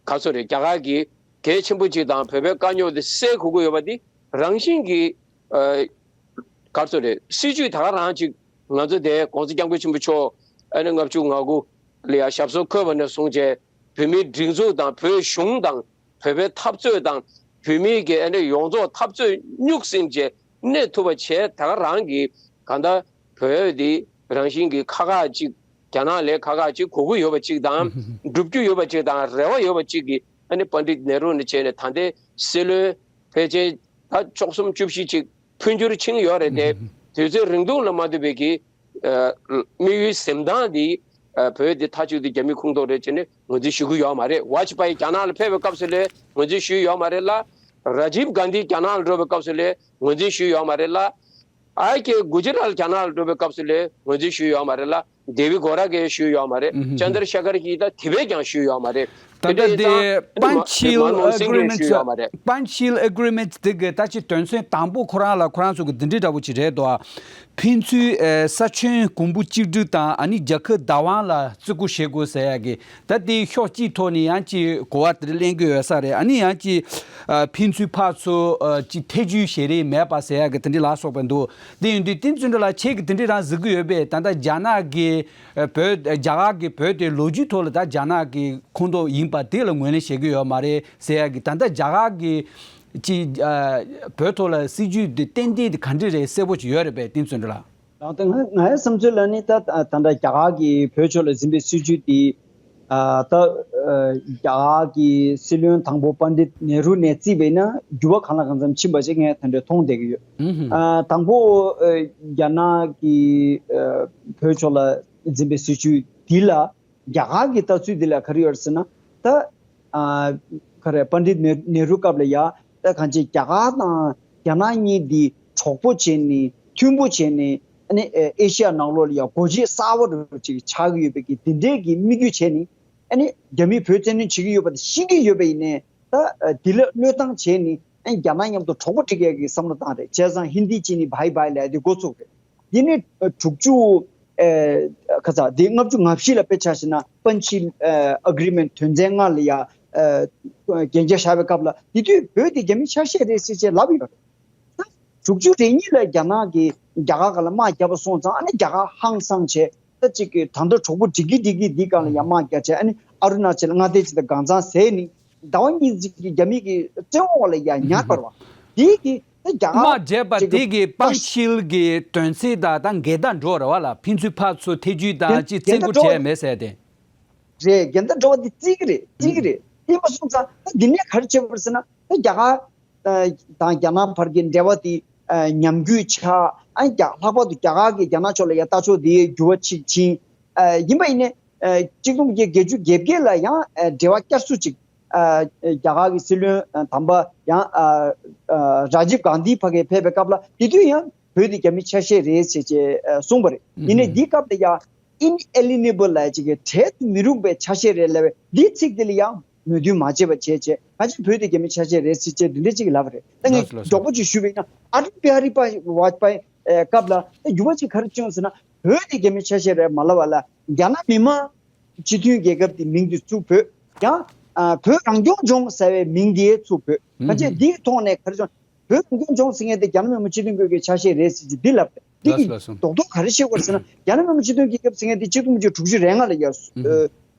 ག་ཚོད་རེད། རྒྱ་གར་གྱིས་གལ་ཆེན་པོ་ཅིག་དང་བོད་པའི་དཀའ་རྙོག་འདི་སེལ་དགོས་ཀྱི་ཡོད་པ་འདི་རང་བཞིན་གྱིས་ཨ་ག་ཚོད་རེད། སྲིད་ཇུས་ད་ག་རང་ཅིག་ང་ཚོ་དེ་༸གོང་ས་༸སྐྱབས་མགོན་ཆེན་པོ་མཆོག་ཨ་ནི་ལྔ་བཅུ་ང་དགུ་ལ་ཡང་ཞབས་སོར་འཁོད་པ་ནས་བཟུང་བྱས་བོད་མིའི་སྒྲིག་འཛུགས་དང་བོད་གཞུང་དང་བོད་པའི་འཐབ་རྩོད་དང་བོད་མིའི་གི་ཨ་ནི་ཡོངས་རྫོགས་འཐབ་རྩོད་སྨྱུག་ཟིན་བྱས་གནས་ཐུབ་པ་བྱས། ད་ག་རང་གི་གང་ལྟར་བོད་འདི་རང་བཞིན་གྱི་ཁག་ཁག་ཅིག་རྒྱ་ནག་ལས་ཁག་ཁག་ཅིག་གོ་གི་ཡོད་པ་ཅིག་དང་སྒྲུབ་རྒྱུ་ཡོད་པ་ཅིག་དང་རེ་བ་ཡོད་པ་ཅིག་གི་ཨ་ནི་པཎྜི་ཏ་ནེ་རུ་ནས་བྱས་ནས་ད་ལྟའི་སྲིད་བློན་ཕལ་ཆེར་ད་བཅུ་གསུམ་བཅུ་བཞི་ཅིག་འཕོ་འགྱུར་ཕྱིན་ཡོད་རེད་དེ། དུས་ཚོད་རིང་ཐུང་ལ་མ་ལྟོས་པའི་གི་ཨ་དམིགས་ཡུལ་འཛིན་སྟངས་འདི་ཨ་བོད་འདི་མཐའ་གཅིག་ཏུ་རྒྱ་མི་ཁོངས་གཏོགས་རེད་ཅེས་ནས་ངོས་འཛིན་ཞུ་གི་ཡོད་མ་རེད། ཝ་ཇ་པ་ཡི་རྒྱ་ནག་ལ་ཕེབས་པའི་སྐབས་སུ་ལས་ངོས་འཛིན་ཞུས་ཡོད་མ་རེད་ལ། ར་ཇིབ་གྷན་དྷི་རྒྱ་ནག་ལ་འགྲོ་བའི་སྐབས་སུ་ལས་ངོས་འཛིན་ཞུས་ཡོད་མ་རེད་ལ། ཨའི་ཀེ་གུ་ཇི་རལ་རྒྱ་ནག་ལ་འགྲོ་བའི་སྐབས་སུ་ལས་ངོས་འཛིན་ཞུས་ཡོད་མ་རེད་ལ། དེ་བི་གོ་ར་གིས་ཞུས་ཡོད་མ་རེད། ཨུ་ཧུ། ཅན་དྲ་ཤེ་ཁར་གྱིས་ད་དེ་བས་ཀྱང་ཞུས་ཡོད་མ་རེད། ད་ལྟ་དེ་འདྲ་དེ་ཡིན་ཙང་ཨ་ནི་མ་Panchsheel མ་མོ་སིང་གིས་Agreement ཞུས་ཡོད་མ་རེད། Panchsheel Agreement དེ་གི་ད་ཅི་དོན་ཚན་དང་པོ་ཁོ་རང་ལ་ཁོ་རང་ཚོ་གི་འདི་འདྲའི་འདྲ་པོ་ཅིག་རེད་དོ། ཕན་ཚུན་ཨ་ས་ཁྱོན་གོང་བུ་གཅིག་སྒྲིལ་དང་ཨ་ནི་རྒྱལ་ཁབ་བདག་དབང་ལ་བརྩི་བཀུར་བྱེད་དགོས་ཟེར་ཡ་གི། ད་དེའི་ཕྱོགས་གཅིག་ཐོག་ནས་ཡང་ཅིག་གོ་བ་དེ་འདྲ་ལེན་གྱི་ཡོད་ས་རེད། ཨ་ནི་ཡང་ཅིག་ཨ་ཕན་ཚུན་ཕར་ཚུར་ཨ་ཅིག་ཐེ་ཇུས་བྱེད་རེས་མེད་པ་ཟེར་ཡ་གི་དེ་འདྲ་ལ་སོགས་པ་འདུག་དེ་ཡིན་དུས་དེ་ཚོ་འདྲ་ལ་ཁྱེད་ཀྱིས་དེ་འདྲ་རང་གཟིགས་ཀྱི་ཡོད་པས། ད་ལྟ་རྒྱ་ནག་གི་ཨ་བོད་རྒྱ་གར་གྱི་བོད་དེ་ལོ་རྒྱུས་ཐོག་ལ་ད་རྒྱ་ནག་གི་ཁོངས་གཏོགས་ཡིན་པ་དེ་ལ་ངོས་ལེན་བྱེད་ཀྱི་ཡོད་མ་རེད་ཟེར་ཡ་གི། ད་ལྟ་རྒྱ་གར་གྱི་ཅིག་ཨ་བོད་ཐོག་ལ་སྲིད་ཇུས་དེ་ཏན་ཏན་དེ་ག་འདྲ་རེད་གསལ་པོ་ཅིག་ཡོད་རེད་པས། དེ་ཚོ་འདྲ་ལ། ད་ལྟ་ང་ང་ཡི་བསམ་ཚུལ་ལ་ནི་ད་ད་ལྟ་རྒྱ་གར་གྱིས་བོད་ཕྱོགས་ལ་འཛིན་པའི་སྲིད་ཇུས་དེ་ཨ་ད་ཨ་རྒྱ་གར་གྱི་སྲིད་བློན་དང་པོ་པཎྜི་ཏ་ནེ་རུ་ནས་བརྩིས་པས་ན་འགྱུར་བ་གང་ལ་གང་འཚམ་ཕྱིན་པ་ཞིག་ངས་ད་ལྟ་མཐོང་བསྡད་ཀྱི་ཡོད། ཨུ་ཧུ། ཨ་དང་པོ་ཨ་རྒྱ་ནག་གིས་ཨ་བོད་ཕྱོགས་ལ་འཛིན་པའི་སྲིད་ཇུས་འདི་ལ་རྒྱ་གར་གྱི་ལྟ་ཚུལ་འདི་ལ་ག་རེ་ཡོད་རེད་ཟེར་ན། ད་ཨ་ག་རེ་པཎྜི་ཏ་ནེ་ནེ་རུ་སྐབས་ལ་ཡ་ད་གང་ཅི་རྒྱ་གར་དང་རྒྱ་ནག་གཉིས་འདི་གྲོགས་པོ་བྱས་ནས་མཐུན་པོ་བྱས་ནས་ཨ་ནི་ཨེ་ཤི་ཡ་ནང་ལོགས་ལ་ཡ་སྒོ་འབྱེད་གསར་པ་འདྲ་པོ་ཅིག་ཆགས་ཀྱི་ཡོད་པའི་གི་འདི་འདྲའི་གི་དམིགས་ཡུལ་བྱས་ནས་ཨ་ནི་རྒྱ་མིས་བོད་བཙན་གནོན་བྱེད་ཀྱི་ཡོད་པ་དེ་ཤེས་ཀྱི་ཡོད་པ་ཡིན་ནའི་ད་ཨ་འདི་ལ་བློས་བཏང་བྱས་ནས་ ཨ་ནི་རྒྱ་ནག་མཉམ་དུ་གྲོགས་པོ་སྒྲིག་ཡས་ཀྱི་བསམ་བློ་བཏང་རེད། བྱས་ཙང་ཧིན་དི་གཅིག་ནི་བྷའི་བྷའི་ལབ་ཡ་དེ་འགོ་ཚུགས་རེད། འདི་ནི་དྲུག་ཅུ་ཨེ་ཁ་ཚ་འདི་ལྔ་བཅུ་ང་བཞི་ལ་དཔེ་ཆ་བཞག་ན་པན་ཇི་ཨེ་ཨེ་གྷི་རི་མེན་ཊི་དོན་ཚན་ལྔ་ལ་ཡ་ཨེ་གན་རྒྱ་བཞག་པའི་སྐབས་ལ་དེ་དུས་བོད་དེ་རྒྱ་མིའི་ཆ་ཤས་རེད་ཟེར་བྱས་ལབ་ཡོད་རེད། ད་དྲུག་ཅུ་རེ་གཉིས་ལ་རྒྱ་ནག་གིས་རྒྱ་གར་སྒང་ལ་དམག་བརྒྱབ་པ་སོང་ཙང་ཨ་ནི་རྒྱ་གར་ཧང་སངས་བྱས། ད་ཅིག་གི་ད་ལྟ་གྲོགས་པོ་སྒྲིག་གི་སྒྲིག་གི་འདི་སྒང་ལ་ཡང་དམག་རྒྱག་བྱས། ཨ་ནི་ཨ་རུ་ན་ཅལ་མངའ་སྡེ་ཅིག་དང་སྒང་ཚང་ཟེར་ནི་ཟླ་བ་གཉིས་ཅིག་གི་རྒྱ་མི་གི་བཙོན་འོག་ལ་ཡང་ཉར་བར་བ། དེ་གི་ད་རྒྱ་དམག་གར་རྒྱབ་པ་ཅིག་གི་དེ་གི་པང་ཤིལ་གི་དོན་ཚིག་དང་ད་འགལ་ཟླ་འགྲོ་རེད་བ་ལ། ཕན་ཚུན་ཕར་ཚུར་ཐེ་ཇུས་དང་ཅིག་བཙན་སྐུལ་བྱས་མེད་ཟེར་ཏེ། རེད། འགལ་ཟླ་འགྲོ་བ་དེ་བརྩི་གི་རེད། བརྩི་གི་རེད། ཡིན་པ་སོང་ཙང་ད་འདི་ནས་ག་རེ་བྱེད་པར་ཟེར་ན་ད་རྒྱ་གར་དང་རྒྱ་ནག་བར་གྱི་འབྲེལ་བ་དེ་ཉམས་རྒུད་ཆགས། ཨ་རྒྱ་ལྷག་པར་དུ་རྒྱ་གར་གྱིས་རྒྱ་ནག་ཕྱོགས་ལ་ཡ་ལྟ་ཕྱོགས་དེ་འགྱུར་བ་ཕྱིན། ཡིན་པ་ཡིན་ནའི་གཅིག་སྟོང་དགུ་བརྒྱ་བརྒྱད་ཅུ་གྱ་བརྒྱད་ལ་ཡང་འབྲེལ་བ་བསྐྱར་གསོ་ཅིག་རྒྱ་གར་གྱི་སྲིད་བློན་དམ་པ་ཡང་རཱ་ཇིབ་གྷན་དྷི་ཕ་གིར་ཕེབས་པའི་སྐབས་ལ་དེ་དུས་ཡང་བོད་དེ་རྒྱ་མིའི་ཆ་ཤས་རེད་ཟེར་བྱས་གསུངས་པ་རེད། ཡིན་ནའི་འདིའི་སྐབས་ལ་ཡ་inalienable ལབ་ཅིག་གི་བྲལ་དུ་མི་རུང་བའི་ཆ་ཤས་རེད་ལབ་པའི་འདིའི་ཚིག་དེ་ལ་ཡང་མོས་མཐུན་མ་བྱས་པ་བྱས་བྱས། ང་ཚོས་བོད་དེ་རྒྱ་མིའི་ཆ་ཤས་རེད་ཟེར་བྱས་འདི་འདྲ་ཅིག་ལབ་པ་རེད། ད་ངས་ལགས་སོ་ལགས་སོ། མགྱོགས་པོ་ཅིག་ཞུས་པ་ཡིན་ན་ཨ་ཊལ་བི་ཧ་རི་བ་ཇ་པཱ་ཡི་སྐབས་ལ་འགྱུར་བ་ཅིག་ག་རེ་བྱུང་ཟེར་ན། བོད་དེ་རྒྱ་མིའི་ཆ་ཤས་རེད་མ་ལབ་པ་ལ་རྒྱ་ནག་མི་དམངས་སྤྱི་མཐུན་རྒྱལ་ཁབ་དེ་མིང་དེ་ཚུར་བོད། ཡང་ཨ་བོད་རང་སྐྱོང་ལྗོངས་ཟེར་བའི་མིང་དེ་ཚུར་བོད། ཕལ་ཆེར་འདིའི་ཐོག་ནས་ག་རེ་བྱུང་། བོད་རང་སྐྱོང་ལྗོངས་ཟེར་མཁན་དེ་རྒྱ་ནག་མི་དམངས་སྤྱི་མཐུན་རྒྱལ་ཁབ་ཀྱི་ཆ་ཤས་རེད་ཟེར་གྱི་འདི་ལབ་པས། འདི་ལགས་སོ་ལགས་སོ། གི་རྡོག་རྡོག་ག་རེ་ཤེས་དགོས་ཟེར་ན། རྒྱ་ནག་མི་དམངས་སྤྱི་མཐུན་རྒྱལ་ཁབ་ཟེར་མཁན་དེ་གཅིག་སྟོང་དགུ་བརྒྱ་དྲུག་ཅུ་རེ་ལྔ་ལ་ཡ་ཨ་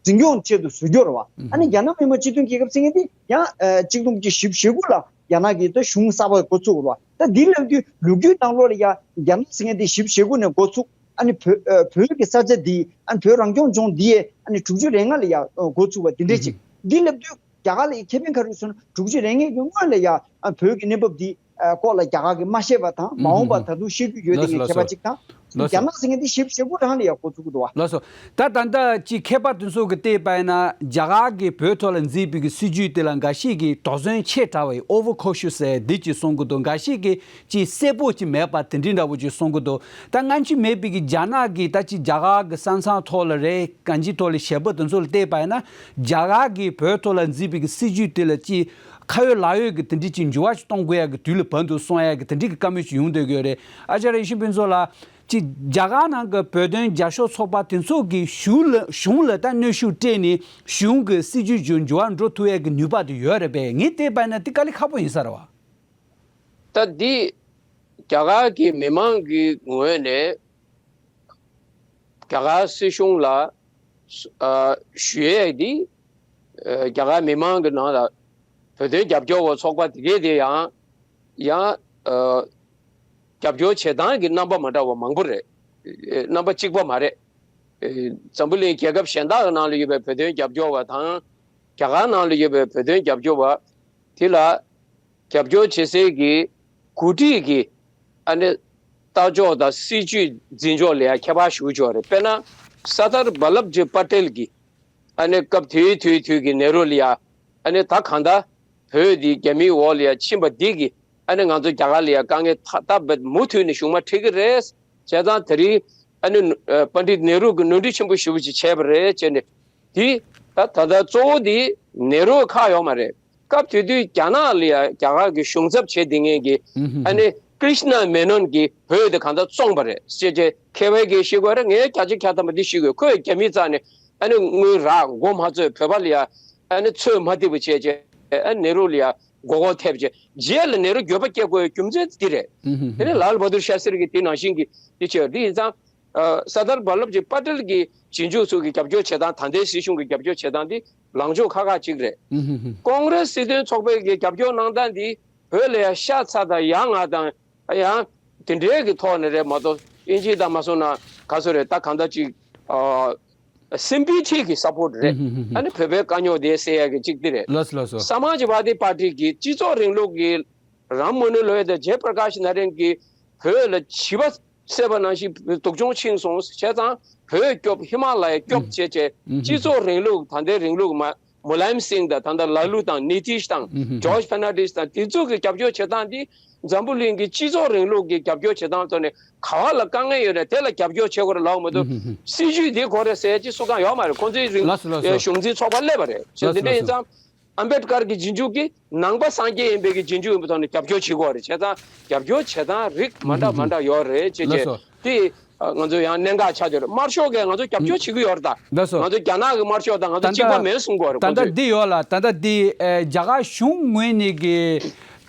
འཛིན་སྐྱོང་ཆེད་དུ་བཟོ་རྒྱུ་རེད་བ། ཨ་ནི་རྒྱ་ནག་མི་དམངས་སྤྱི་མཐུན་རྒྱལ་ཁབ་ཟེར་མཁན་དེ་ཡང་ཨ་གཅིག་སྟོང་དགུ་བརྒྱ་བཞི་བཅུ་ཞེ་དགུ་ལ་རྒྱ་ནག་གིས་ད་གཞུང་གསར་པ་འགོ་བཙུགས་རེད་བ། ད་འདི་ལབ་དུས་ལོ་རྒྱུས་ནང་ལོགས་ལ་ཡ་རྒྱ་ནག་ཟེར་མཁན་དེ་བཞི་བཅུ་ཞེ་དགུ་ནས་འགོ་ཚུགས། ཨ་ནི་བོད་ཨ་བོད་ཀྱི་ས་ཆ་འདི་ཨ་ནི་བོད་རང་སྐྱོང་ལྗོངས་འདི་ཡས་ཨ་ནི་དྲུག་ཅུ་རེ་ལྔ་ལ་ཡ་ཨ་འགོ་ཚུགས་པ་འདི་འདྲས་ཅིག་འདི་ལབ་དུས་རྒྱ་གར་ལ་ཡ་ཁེ་ཕན་ག་རེ་སོང་ན། དྲུག་ཅུ་རེ་ལྔའི་གི་སྔོན་ལ་ཡ་ཨ་བོད་ཀྱི་གནས་བབ་འདི་ཨ་སྐོར་ལ་རྒྱ་གར་གྱིས་མ་ཤེས་པ་དང་མ་འོངས་པ་ད་དུང་ཤེས་རྒྱུ་ཡོད་དེ་ངས་ཁྱད་པར་ཅིག་དང་། ལགས་སོ། རྒྱ་ནག་ཟེར་མཁན་འདི་བཞི་བཅུ་ཞེ་དགུ་རང་ལ་ཡ་འགོ་ཚུགས་ཀྱི་འདུག་བ། ལགས་སོ། ད་ད་ལྟ་ཅིག་མཁས་པ་དེ་ཚོ་གི་བལྟས་པ་ཡིན་ན་རྒྱ་གར་གྱིས་བོད་ཐོག་ལ་འཛིན་པའི་གི་སྲིད་ཇུས་དེ་ལ་འགའ་ཞིག་གིས་དོགས་ཟོན་ཆེ་དྲགས་པའི་over cautious ཟེར་འདི་ཅིག་གསུང་གི་འདུག་འགའ་ཞིག་གིས་ཅིག་གསལ་པོ་ཅིག་མེད་པ་དེ་འདྲའི་འདྲ་བོ་ཅིག་གསུང་གི་འདུག་ད་སྔ་ཕྱི་མེད་པའི་གི་རྒྱ་ནག་གིས་ད་ཅིག་རྒྱ་གར་གྱི་ས་མཚམས་ཐོག་ལ་རེད། གང་ཅིའི་ཐོག་ལ་ཞེ་པོ་དེ་ཚོ་ལ་བལྟས་པ་ཡིན་ན་རྒྱ་གར་གྱིས་བོད་ཐོག་ལ་འཛིན་པའི་གི་སྲིད་ཇུས་དེ་ལ་ཅིག་ཁ་ཡོད་ལག་ཡོད་ཀྱི་དེ་འདྲའི་ཅིག་འགྱུར་བ་ཞིག་གཏོང་དགོས་ཡ་གི་དུས་ལ་བབས་འདུག་གསུང་ཡ་གི་དེ་འདྲའི་གི་བཀའ་མོལ་ཞིག་ཡོང་སྡོད་ཀྱི་ཡོད་རེད། ཨ་ཅག་ར་ཡེ་ཤེས་ཕུན་ཚོགས་ལགས། ཅིག་རྒྱ་གར་ནང་གི་བོད་དོན་རྒྱབ་སྐྱོར་ཚོགས་པ་དེ་ཚོ་གིས་གཞུང་ལ་གཞུང་ལ་ད་གནོན་ཤུགས་སྤྲད་ནས་གཞུང་གི་སྲིད་ཇུས་ཅིག་འགྱུར་བ་འགྲོ་ཐུབ་ཡ་གི་ནུས་པ་དེ་ཡོད་རེད་པས། ངས་བལྟས་པ་ཡིན་ན་དེ་དཀའ་ལས་ཁག་པོ་ཡིན་ས་རེད་བ། ད་འདི་རྒྱ་གར་གྱི་མི་མང་གི་ངོས་ནས་རྒྱ་གར་སྲིད་གཞུང་ལ་ཨ་ཞུ་ཡས་འདི་ཨ་རྒྱ་གར་མི་མང་གི་ནང་ལ་བོད་དོན་རྒྱབ་སྐྱོར་བ་ཚོགས་པ་དེ་གས་དེ་ཡང་ཡང་ཨ་རྒྱབ་སྐྱོར་བྱེད་སྟངས་ཀྱི་རྣམ་པ་མ་འདྲ་བ་མང་པོ་རེད། ཨེ་རྣམ་པ་གཅིག་པ་མ་རེད། ཨེ་འཛམ་བུ་གླིང་རྒྱལ་ཁབ་གཞན་དག་གི་ནང་ལ་ཡོད་པའི་བོད་དོན་རྒྱབ་སྐྱོར་བ་དང་། རྒྱ་གར་ནང་ལ་ཡོད་པའི་བོད་དོན་རྒྱབ་སྐྱོར་བ་དེ་ལ་རྒྱབ་སྐྱོར་བྱེད་སའི་གི་འགོ་ཁྲིད་ཀྱི་ཨ་ནི་ལྟ་ཕྱོགས་དང་སྲིད་ཇུས་འཛིན་ཕྱོགས་ལ་ཡང་ཁྱད་པར་ཞེ་པོ་ཅིག་ཡོད་རེད། དཔེར་ན་སར་དར་བལ་ལབ་ཇི་པ་ཏེལ་གྱིས་ཨ་ནི་སྐབས་དེའི་དུས་དུས་ཀྱི་ནེ་རུ་ལ་ཡ་ཨ་ནི་ད་གང་ལྟར་བོད་འདི་རྒྱ་མིའི་འོག་ལ་ཡ་ཕྱིན་པ་འདི་གིས་ཨ་ནི་ང་ཚོ་རྒྱ་གར་ལ་ཡ་དཀའ་ངལ་ད་ད་བད་མུ་མཐུད་ནས་བྱུང་མ་ཁྲིད་ཀྱི་རེད། བྱས་ཙང་དེ་རིང་ཨ་ནི་ཨ་པཎ་ཌིད་ནེ་རུ་གིས་ནོར་འཁྲུལ་ཆེན་པོ་ཞེ་པོ་ཅིག་བྱས་པ་རེད་བྱས་ནས་འདི་ད་ད་ལྟ་གཙོ་བོ་འདི་ནེ་རུ་ཁག་ཡོད་མ་རེད། སྐབས་དེ་དུས་རྒྱ་ནག་ལ་ཡ་རྒྱ་གར་གྱི་གཞུང་ཚབ་བྱེད་བསྡད་མཁན་གྱི་ཨ་ནི་ཀྲིཤ་ན་མེ་ནོན་གྱིས་བོད་དེ་གང་ལྟར་བཙོངས་པ་རེད། ཅེས་ཅེས་མཁས་པའི་གིས་ཤེས་དགོས་རེད། ངས་བརྒྱ་ཆ་བརྒྱ་ཐམ་པ་འདི་ཤེས་དགོས། ཁོས་རྒྱ་མི་རྩ་ནས་ཨ་ནི་དངུལ་རག་མགོ་མ་ཚོས་བོད་པ་ལ་ཡ་ཨ་ནི་ཚོད་མ་ཐིག་པ་བྱས་བྱས་ཨ་ནི་ནེ་རུ་ལ་ཡ་མགོ་སྐོར་ཐེབས་བྱས་རྗེས་ལ་ནེ་རུ་འགྱོད་པ་སྐྱེ་དགོས་རྒྱུ་མཚན་འདི་རེད། དེ་ནས་ལཱལ་བྷ་དུར་ཤཱ་སྟྲི་གིས་དེ་ནང་བཞིན་གྱི་འདི་བྱས་འདི་ཡིན་ཙང་། ཨ་སར་དར་བལ་ལབ་ཇི་པ་ཏེལ་གྱི་རྗེས་འཇུག་ཚོ་གི་རྒྱབ་སྐྱོར་བྱེད་སྟངས་ད་ལྟའི་སྲིད་གཞུང་གི་རྒྱབ་སྐྱོར་བྱེད་སྟངས་འདི་ལངས་ཕྱོགས་ཁག་ཁག་ཅིག་རེད། ཀོང་རེ་སི་སྲིད་དོན་ཚོགས་པའི་གི་རྒྱབ་སྐྱོར་གནང་སྟངས་འདི་བོད་ལ་ཡང་ཤ་ཚ་དང་ཡ་ང་དང་ཡང་དེ་འདྲའི་གི་ཐོག་ནས་རེད་མ་གཏོགས་ཨིན་ཇི་དང་མ་སོང་ན་ག་ཚོད་རེད། ད་གང་ལྟར་ཅིག་ཨ་སིམ་པི་ཐི་གི་སཔོར་ཊི་རེད། ཨ་ནི་བོད་པའི་དཀའ་རྙོག་དེ་སེལ་ཡ་གི་ཅིག་འདི་རེད། ལགས་སོ་ལགས་སོ། སམ་མཱཇ་ཝཱ་དི་པར་ཊི་གི་སྤྱི་ཚོགས་རིང་ལུགས་ཀྱི་རམ་མ་ནུ་ལོ་ཡ་དང་ཇེ་པྲ་ཀཱཤ་ན་རན་གྱིས་བོད་ལ་བྱིས་པ་བསད་པ་ནང་བཞིན་སྡུག་སྦྱོང་ཕྱིན་སོང་། བྱས་ཙང་བོད་སྐྱོབ། ཧི་མ་ལ་ཡ་སྐྱོབ་བྱས་བྱས་སྤྱི་ཚོགས་རིང་ལུགས་ད་ལྟའི་རིང་ལུགས་མ་མུ་ལ་ཡམ་སིང་དང་ད་ལྟ་ལ་ལུ་དང་ནི་ཏིཤ་དང་ཇོརྗ་ཕེར་ནན་ཌེས་དང་དེ་ཚོ་གི་རྒྱབ་སྐྱོར་བྱེད་སྟངས་འདི་འཛམ་བུ་གླིང་གི་སྤྱི་ཚོགས་རིང་ལུགས་ཀྱི་རྒྱབ་སྐྱོར་བྱེད་སྟངས་ཐོག་ནས་ག་བ་ལ་དཀའ་ངལ་ཡོད་ན་དེ་ལ་རྒྱབ་སྐྱོར་བྱེད་དགོས་རེད་ལབ་མ་གཏོགས་སྲིད་ཇུས་འདི་དགོས་རེད་ཟེར་ཅིག་སུ་གང་ཡོད་མ་རེད། ཁོང་ཚོའི་རིང་ལགས་སོ་ལགས་སོ། གཞུང་འཛིན་ཚོགས་པ་སླེབས་པ་རེད། ལགས་སོ་འདི་འདྲ་ཡིན་ཙང་། ཨམ་བེད་ཀར་གྱི་རྗེས་འཇུག་གིས་ནང་པ་སངས་རྒྱས་ཡིན་པའི་གི་རྗེས་འཇུག་ཡིན་པའི་ཐོག་ནས་རྒྱབ་སྐྱོར་བྱེད་དགོས་རེད། བྱས་ཙང་རྒྱབ་སྐྱོར་བྱེད་སྟངས་རིགས་མ་འདྲ་མ་འདྲ་ཡོད་རེད་ཅེས་ལགས་བྱས། སོ། དེ་ང་ཚོ་ཡང་གནད་འགག་ཆགས་ཀྱི་རེད། དམར་ཤོག་གིས་ང་ཚོ་རྒྱབ་སྐྱོར་བྱེད་ཀྱི་ཡོད་རེད་ད། ལགས་སོ། ང་ཚོ་རྒྱ་ནག་གི་དམར་ཤོག་དང་ང་ཚོ་གཅིག་པ་མེད་གསུང་གི་ཡོད་རེད་ད་ཁོང་ལྟ་ཚོས། འདི་ཡོད་ལ། ད་ལྟ་འདི་ཨེ་རྒྱ་གར་གཞུང་ངོས་ནས་གི་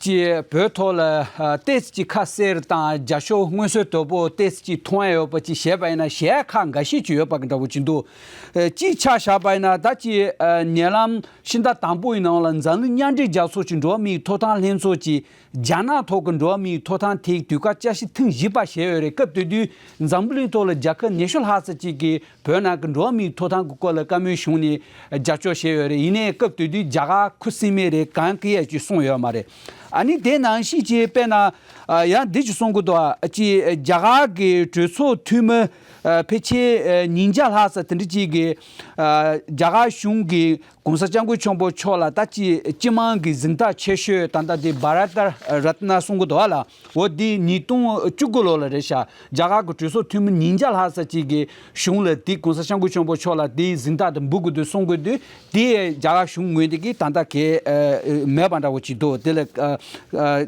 ཅི་བོད་ཐོག་ལ་ཨ་ཏོག་ཙམ་ཅིག་ཁ་གསལ་དང་རྒྱ་ཤོག་སྔོན་སྲོལ་དོད་པོ་ཏོག་ཙམ་ཅིག་མཐོང་ཡ་ཡོད་པ་ཅིག་བྱས་པ་ཡིན་ན་གཞས་ཁག་འགའ་ཤས་ཅིག་ཡོད་པ་གི་འདྲ་བོ་ཅིག་འདུག་ཨེ་ཅིག་ཆ་བཞག་པ་ཡིན་ན་ད་ཅི་ཨ་ཉེ་ལམ་ཕྱི་ཟླ་དང་པོ་ཡི་ནང་ལ་འཛམ་གླིང་མཉམ་འབྲེལ་རྒྱལ་ཚོགས་ཀྱི་འགྲོ་བ་མིའི་ཐོབ་ཐང་ལྷན་ཚོགས་ཀྱི་རྒྱ་ནག་ཐོག་གི་འགྲོ་བ་མིའི་ཐོབ་ཐང་ཐད་དུས་སྐབས་བསྐྱར་ཞིབ་ཐེངས་བཞི་པ་བྱས་ཡོད་རེད། སྐབས་དེ་དུས་འཛམ་བུ་གླིང་ཐོག་ལ་རྒྱལ་ཁབ་ཉི་ཤུ་ལྷག་ཙམ་ཅིག་གིས་བོད་ནང་གི་འགྲོ་བ་མིའི་ཐོབ་ཐང་གི་སྐོར་ལ་བཀའ་མོལ་ཞུས་ནས་རྒྱབ་སྐྱོར་བྱས་ཡོད་རེད། ཡིན་ནའི་སྐབས་དེ་དུས་རྒྱ་གར་ཁུ་སིམ་མེ་རེད། གང་གི་ཡ་ཅིག་གསུངས་ཡོད་མ་རེད། ཨ་ནི་དེ་ནང་བཞིན་ཅིག་དཔེར་ན་ཨ་ཡང་འདི་ཅིག་གསུང་གི་འདུག་ཨ་ཅིག་རྒྱ་གར་གི་གྲོས་ཚོགས་འཐུས་མི་ཨ་ཕལ་ཆེར་ཨ་ཉིས་བརྒྱ་ལྷག་ཙམ་དེ་འདྲ་ཅིག་གིས་ཨ་རྒྱ་གར་གཞུང་གིས་༸གོང་ས་༸སྐྱབས་མགོན་ཆེན་པོ་མཆོག་ལ་ད་ཅི་སྤྱི་དམངས་ཀྱི་གཟེངས་རྟགས་ཆེ་ཤོས་ད་ལྟ་དེ་བྷ་ར་ཏ་རཏ་ན་གསུང་གི་འདུག་ཨ་ལ། འོ་དེ་ཉིས་སྟོང་བཅུ་དགུ་ལོ་ལ་རེད་ཤག་རྒྱ་གར་གྱི་གྲོས་ཚོགས་འཐུས་མི་ཉིས་བརྒྱ་ལྷག་ཙམ་ཅིག་གིས་གཞུང་ལ་དེ་༸གོང་ས་༸སྐྱབས་མགོན་ཆེན་པོ་མཆོག་ལ་དེའི་གཟེངས་རྟགས་དེ་འབུལ་དགོས་འདུག་གསུང་གི་འདུག་དེ་རྒྱ་གར་གཞུང་ངོས་དེ་གིས་ད་ལྟ་གས་མེད་པ་འདྲ་བོ་ཅིག་འདུག་དེ་ལ་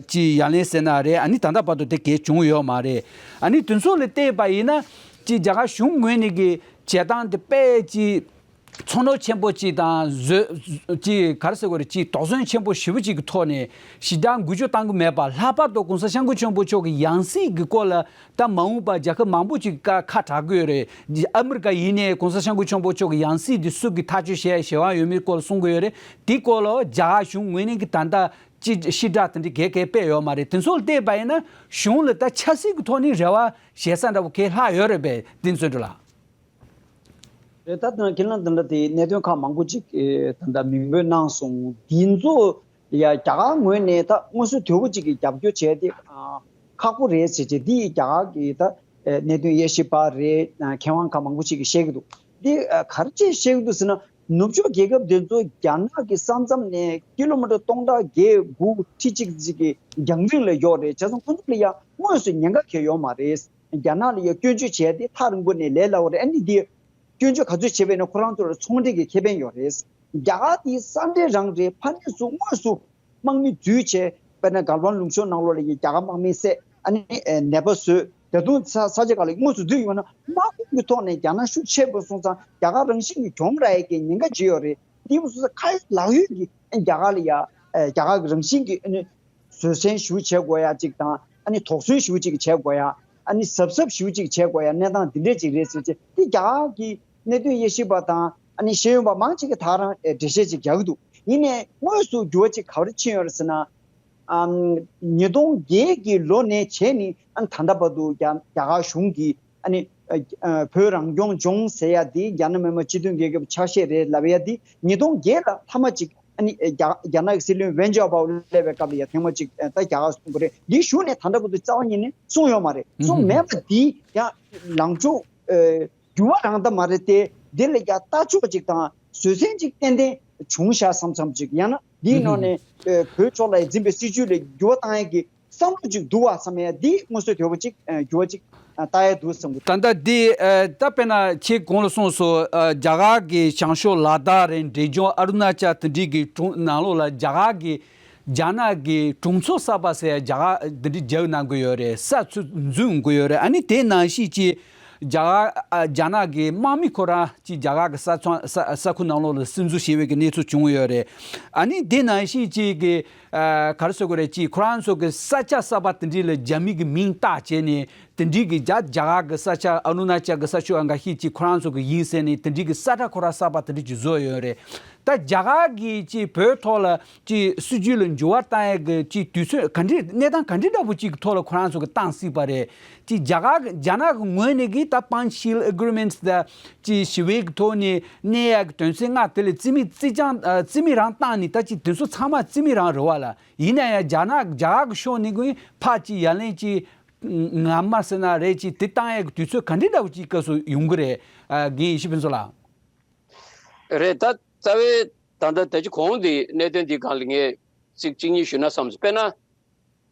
ཅི་ཡ་ལན་ཟེར་ན་རེད། ཨ་ནི་ད་ལྟ་བར་དུ་དེ་གས་བྱུང་ཡོད་མ་རེད། ཨ་ནི་དེ་ཚོ་ལ་བལྟས་པ་ཡིན་ན་ཅི་རྒྱ་གར་གཞུང་ངོས་ནས་གི་བྱེད་སྟངས་དེ་དཔེ་ཅི། ཚོར་སྣང་ཆེན་པོ་ཅིག་དང་བཟོད་ཅིག་ག་རེ་ཟེར་དགོས་རེད། ཅིག་དོགས་ཟོན་ཆེན་པོ་ཞེ་པོ་ཅིག་གི་ཐོག་ནས་ཞི་དྲག་འགུལ་སྐྱོད་གཏང་གི་མེད་པ། ལྷག་པར་དུ་༸གོང་ས་༸སྐྱབས་མགོན་ཆེན་པོ་མཆོག་གི་ཡང་སྲིད་ཀྱི་སྐོར་ལ་ད་མ་འོངས་པ་རྒྱལ་ཁབ་མང་པོ་ཅིག་ཁ་ཁ་གྲག་གི་ཡོད་རེད། ཨ་མི་རི་ཀ་ཡིན་ནའི་༸གོང་ས་༸སྐྱབས་མགོན་ཆེན་པོ་མཆོག་གི་ཡང་སྲིད་འདི་སུ་གིས་ཐག་གཅོད་བྱས་བྱེད་དབང་ཡོད་མེད་སྐོར་ལ་གསུང་གི་ཡོད་རེད། དེའི་སྐོར་ལ་རྒྱ་གར་གཞུང་ངོས་ནས་ཀྱི་ད་ལྟ་ཅི་ཞི་དྲག་དེ་འདྲ་གས་གས་དཔེ་ཡོད་མ་རེད། དེ་ཚོ་ལ་བལྟས་པ་ཡིན་ན་གཞུང་ལ་ད་ཆབ་སྲིད་ཀྱི་ཐོག་ནས་རེ་བ་བྱེད་ས་འདྲ་བོ་གས་ལྷག་ཡོད་རེད་པས། དེ་ཚོ་འགྲོ་ལ། རེད། ད་ལྟ་ཁྱེད་རང་དེ་འདྲ་དེ་གནད་དོན་ཁག་མང་པོ་ཅིག་ཨེ་ད་ལྟ་མིང་འབོད་གནང་སོང་། དེ་ཚོ་ཡ་རྒྱ་གར་ངོས་ནས་ད་དངོས་སུ་དོད་པོ་ཅིག་གི་རྒྱབ་སྐྱོར་བྱས་ཏེ་ཨ་ཁག་པོ་རེད་ཟེར་བྱས། དེ་རྒྱ་གར་གི་ད་ཨེ་གནད་དོན་དབྱེ་ཞིབ་པ་རེད། ཨ་མཁས་དབང་ཁག་མང་པོ་ཅིག་གིས་བཤད་ཀྱི་འདུག་དེ་ཨ་ག་རེ་བྱས་བཤད་ཀྱི་འདུག་ཟེར་ན། ནུབ་ཕྱོགས་རྒྱལ་ཁབ་དེ་ཚོ་རྒྱ་ནག་གི་ས་མཚམས་ནས་ཀི་ལོ་མི་ཊར་སྟོང་ཕྲག་བརྒྱད་དགུ་ཁྲི་གཅིག་ཅིག་གི་རྒྱང་རིང་ལ་ཡོད་རེད། བྱས་ཙང་ཁོ་ཚོ་ལ་ཡ་དངོས་སུ་ཉེན་ཁ་གང་ཡང་ཡོད་མ་རེད། རྒྱ་ནག་ལ་ཡ་སྐྱོན་བརྗོད་བྱས་ཏེ་ཐག་རིང་པོ་ནས་ལས་སླ་བོ་རེད། ཨ་ནི་འདི་སྐྱོན་བརྗོད་ག་ཚོད་བྱས་པ་ཡིན་ན་ཁོ་རང་ཚོ་ལ་ཚོང་འབྲེལ་གྱི་ཁེ་ཕན་ཡོད་རེད། རྒྱ་གར་དེ་ས་འབྲེལ་རང་རེད། ཕ་ནས་ཚུར་དངོས་སུ་དམག་མི་འཛུལ་བྱས། དཔེར་ན་གལ་ཝན་ལུང་ཤོར་ནང་ལོགས་ལ་ཡ་རྒྱ་གར་དམག་མིས་བསད། ཨ་ནི་ཨེ་ནད་པ་བཟོས། ད་དུང་ས་ས་ཆ་ཁག་ལ་དངོས་སུ་འཛུལ་ཡོང་ན་དམག་དཔུང་གི་ཐོག་ནས་རྒྱ་ནག་ཤུགས་ཆེ་པོ་སོང་ཙང་རྒྱ་གར་རང་བཞིན་གྱིས་གྱོང་རག་ཡས་ཀྱི་ཉེན་ཁ་ཅིག་ཡོད་རེད། དེ་མ་སོང་ཙང་ཁ་ཡོད་ལག་ཡོད་ཀྱི་ཨ་ནི་རྒྱ་གར་ལ་ཡ་ཨེ་རྒྱ་གར་གྱི་རང་བཞིན་གྱི་ཨ་ནི་བཟོད་བསྲན་ཞུ་བྱེད་དགོས་ཡ་གཅིག་དང་། ཨ་ནི་དོགས་ཟོན་ཞུ་གཅིག་བྱེད་དགོས་ཡ། ཨ་ནི་གཟབ་གཟབ་ཞུ་གཅིག་བྱེད་དགོས་ཡ་གནས་སྟངས་འདི་འདྲས་ཅིག་རེད་ཟེར་བྱས། དེ་རྒྱ་གར་གྱི་གནད་དོན་དབྱེ་ཞིབ་པ་དང་ཨ་ནི་ཤེས་ཡོན་པ་མང་ཆེ་གིས་ད་རང་ཨེ་འགྲེལ་བཤད་ཅིག་རྒྱག་གི་འདུག་ཡིན་ནའི་དངོས་སུ་འགྱུར་བ་ཅིག་ག་རེ་ཕྱིན་ཡོད་རེད་ཟེར་ན། ཨམ། ཉིས་སྟོང་བརྒྱད་ཀྱི་ལོ་ནས་བྱས་ནས་ཨ་ནི་ད་ལྟ་བར་དུ་རྒྱ་རྒྱ་གར་གཞུང་གིས་ཨ་ནི་ཨ་ཨ་བོད་རང་སྐྱོང་ལྗོངས་ཟེར་ཡ་དེ་རྒྱ་ནག་མི་དམངས་སྤྱི་མཐུན་རྒྱལ་ཁབ་ཆ་ཤས་རེད་ལབ་ཡ་དེ་ཉིས་སྟོང་བརྒྱད་ལ་མཐའ་མ་ཅིག་ཨ་ནི་རྒྱ་རྒྱ་ནག་གི་སྲིད་བློན་ཝེན་ཅའོ་པའོ་སླེབས་པའི་སྐབས་ལ་ཡ་ཐེངས་མ་ཅིག་ད་རྒྱ་གར་གསུངས་པ་རེད། དེའི་གཞུག་ནས་ད་ལྟ་བར་དུ་རྩ་བ་ཉིད་ནས་གསུངས་ཡོད་མ་རེད། གསུངས་མེད་པ་དེ་ཡང་ལངས་ཕྱོགས་ཨ། འགྱུར་བ་རང་ད་མ་རེད་དེ། འདི་ལ་ཡ་ལྟ་ཕྱོགས་ཅིག་དང་བཟོད་བསྲན་ཅིག་ཏན་ཏན་བྱུང་ཤག་བསམ་བསམ་ཅིག་ཡང་ན་འདིའི་ནང་ནས་ཨ་བོད་ཕྱོགས་ལ་འཛིན་པའི་སྲིད་བྱུས་ལ་འགྱུར་བ་བཏང་ཡས་ཀྱི་བསམ་བློ་ཅིག་འདུག་བ་བསམ་ཡ། འདི་དངོས་སུ་དོད་པོ་ཅིག་ཨ་འགྱུར་བ་ཅིག་ཨ་བཏང་ཡས་འདུག་བསམ་གི། ད་ལྟ་འདི་ཨ་ད་དཔེར་ན་ཁྱེད་གོང་ལ་གསུངས་སོང་། ཨ་རྒྱ་གར་གྱི་བྱང་ཕྱོགས་ལ་དྭགས་རེད། འབྲས་ལྗོངས་ཨ་རུ་ན་ཅལ་དེ་འདྲའི་གི་གྲོང་ནང་ལོགས་ལ་རྒྱ་གར་གྱི་རྒྱ་ནག་གི་གྲོང་ཚོ་གསར་པ་ཟེར་ཡ་རྒྱ་གར་འདི་འདྲ་རྒྱག་གནང་གི་ཡོད་རེད། ས་ཚུར་འཛུལ་འོང་གི་ཡོད་རེད། ཨ་ནི་དེ་ནང་བཞིན་གྱི་རྒྱ་གར་ཨ་རྒྱ་ནག་གི་དམག་མི་ཁོ་རང་གཅིག་རྒྱ་གར་གྱི་ས་མཚམས་ས་ས་ཁུལ་ནང་ལོགས་ལ་སིམ་འཛུལ་བྱས་པའི་གི་གནས་ཚུལ་བྱུང་ཡོད་རེད། ཨ་ནི་དེ་ནང་བཞིན་གཅིག་གི་ཨ་ག་རེ་ཟེར་དགོས་རེད། གཅིག་ཁོ་རང་ཚོ་གི་ས་ཆ་གསར་པ་དེ་འདྲ་ལ་རྒྱ་མི་གི་མིང་བཏགས་བྱས་ནས་དེ་འདྲའི་གི་རྒྱ་རྒྱ་གར་གི་ས་ཆ་ཨ་རུ་ན་ཅལ་གི་ས་ཕྱོགས་འགའ་ཤས་ཅིག་ཁོ་རང་ཚོ་གི་ཡིན་ཟེར་ནས་དེ་འདྲའི་གི་ས་ཁྲ་ཁོ་རང་གསར་པ་དེ་འདྲ་ཅིག་བཟོས་ཡོད་རེད། ད་རྒྱ་གར་གྱིས་ཅིག་བོད་ཐོག་ལ་ཅིག་སྲིད་བྱུས་ལ་འགྱུར་བ་བཏང་ཡས་ཀྱི་ཅིག་དུས་ཚོད་ག་འདྲ་གནས་སྟངས་ག་འདྲ་འདྲ་པོ་ཅིག་གི་ཐོག་ལ་ཁོ་རང་ཚོ་གི་བཏང་སྲིད་པ་རེད། ཅིག་རྒྱ་གར་གྱི་རྒྱ་ནག་གི་ངོས་ནས་ཀྱི་ད་Panchsheel Agreements ད་ཅིག་ཞི་བའི་གི་ཐོག་ནས་གནས་ཡས་ཀྱི་དོན་ཚན་ལྔ་དེ་ལ་རྩིས་མེད་རྩིས་རྐྱང་ཨ་རྩིས་མེད་རང་བཏང་ནས་ད་ཅིག་དེ་ཚོ་ཚང་མ་རྩིས་མེད་རང་རེད་བ་ལ། ཡིན་ན་ཡང་རྒྱ་ནག་རྒྱ་གར་གི་ཕྱོགས་ནས་ཀྱི་ཕར་ཅིག་ཡ་ལན་ཅིག་ངར་མ་ཟེར་ན་རེད། ཅིག་དེ་བཏང་ཡས་ཀྱི་དུས་ཚོད་ག་འདྲ་འདྲ་པོ་ཅིག་སྐབས་སུ་ཡོང་གི་རེད། ཨ་རྒན་ཡེ་ཤེས་ཕུན་ཚོགས་ལགས། རེད། ད་རྩ་བའི་ད་ལྟ་ད་ཅི་གོང་དེ་གནད་དོན་འདི་སྒང་ལ་ངས་ཚིག་གཅིག་གཉིས་ཞུས་ན་བསམ་སོང་། དཔེར་ན།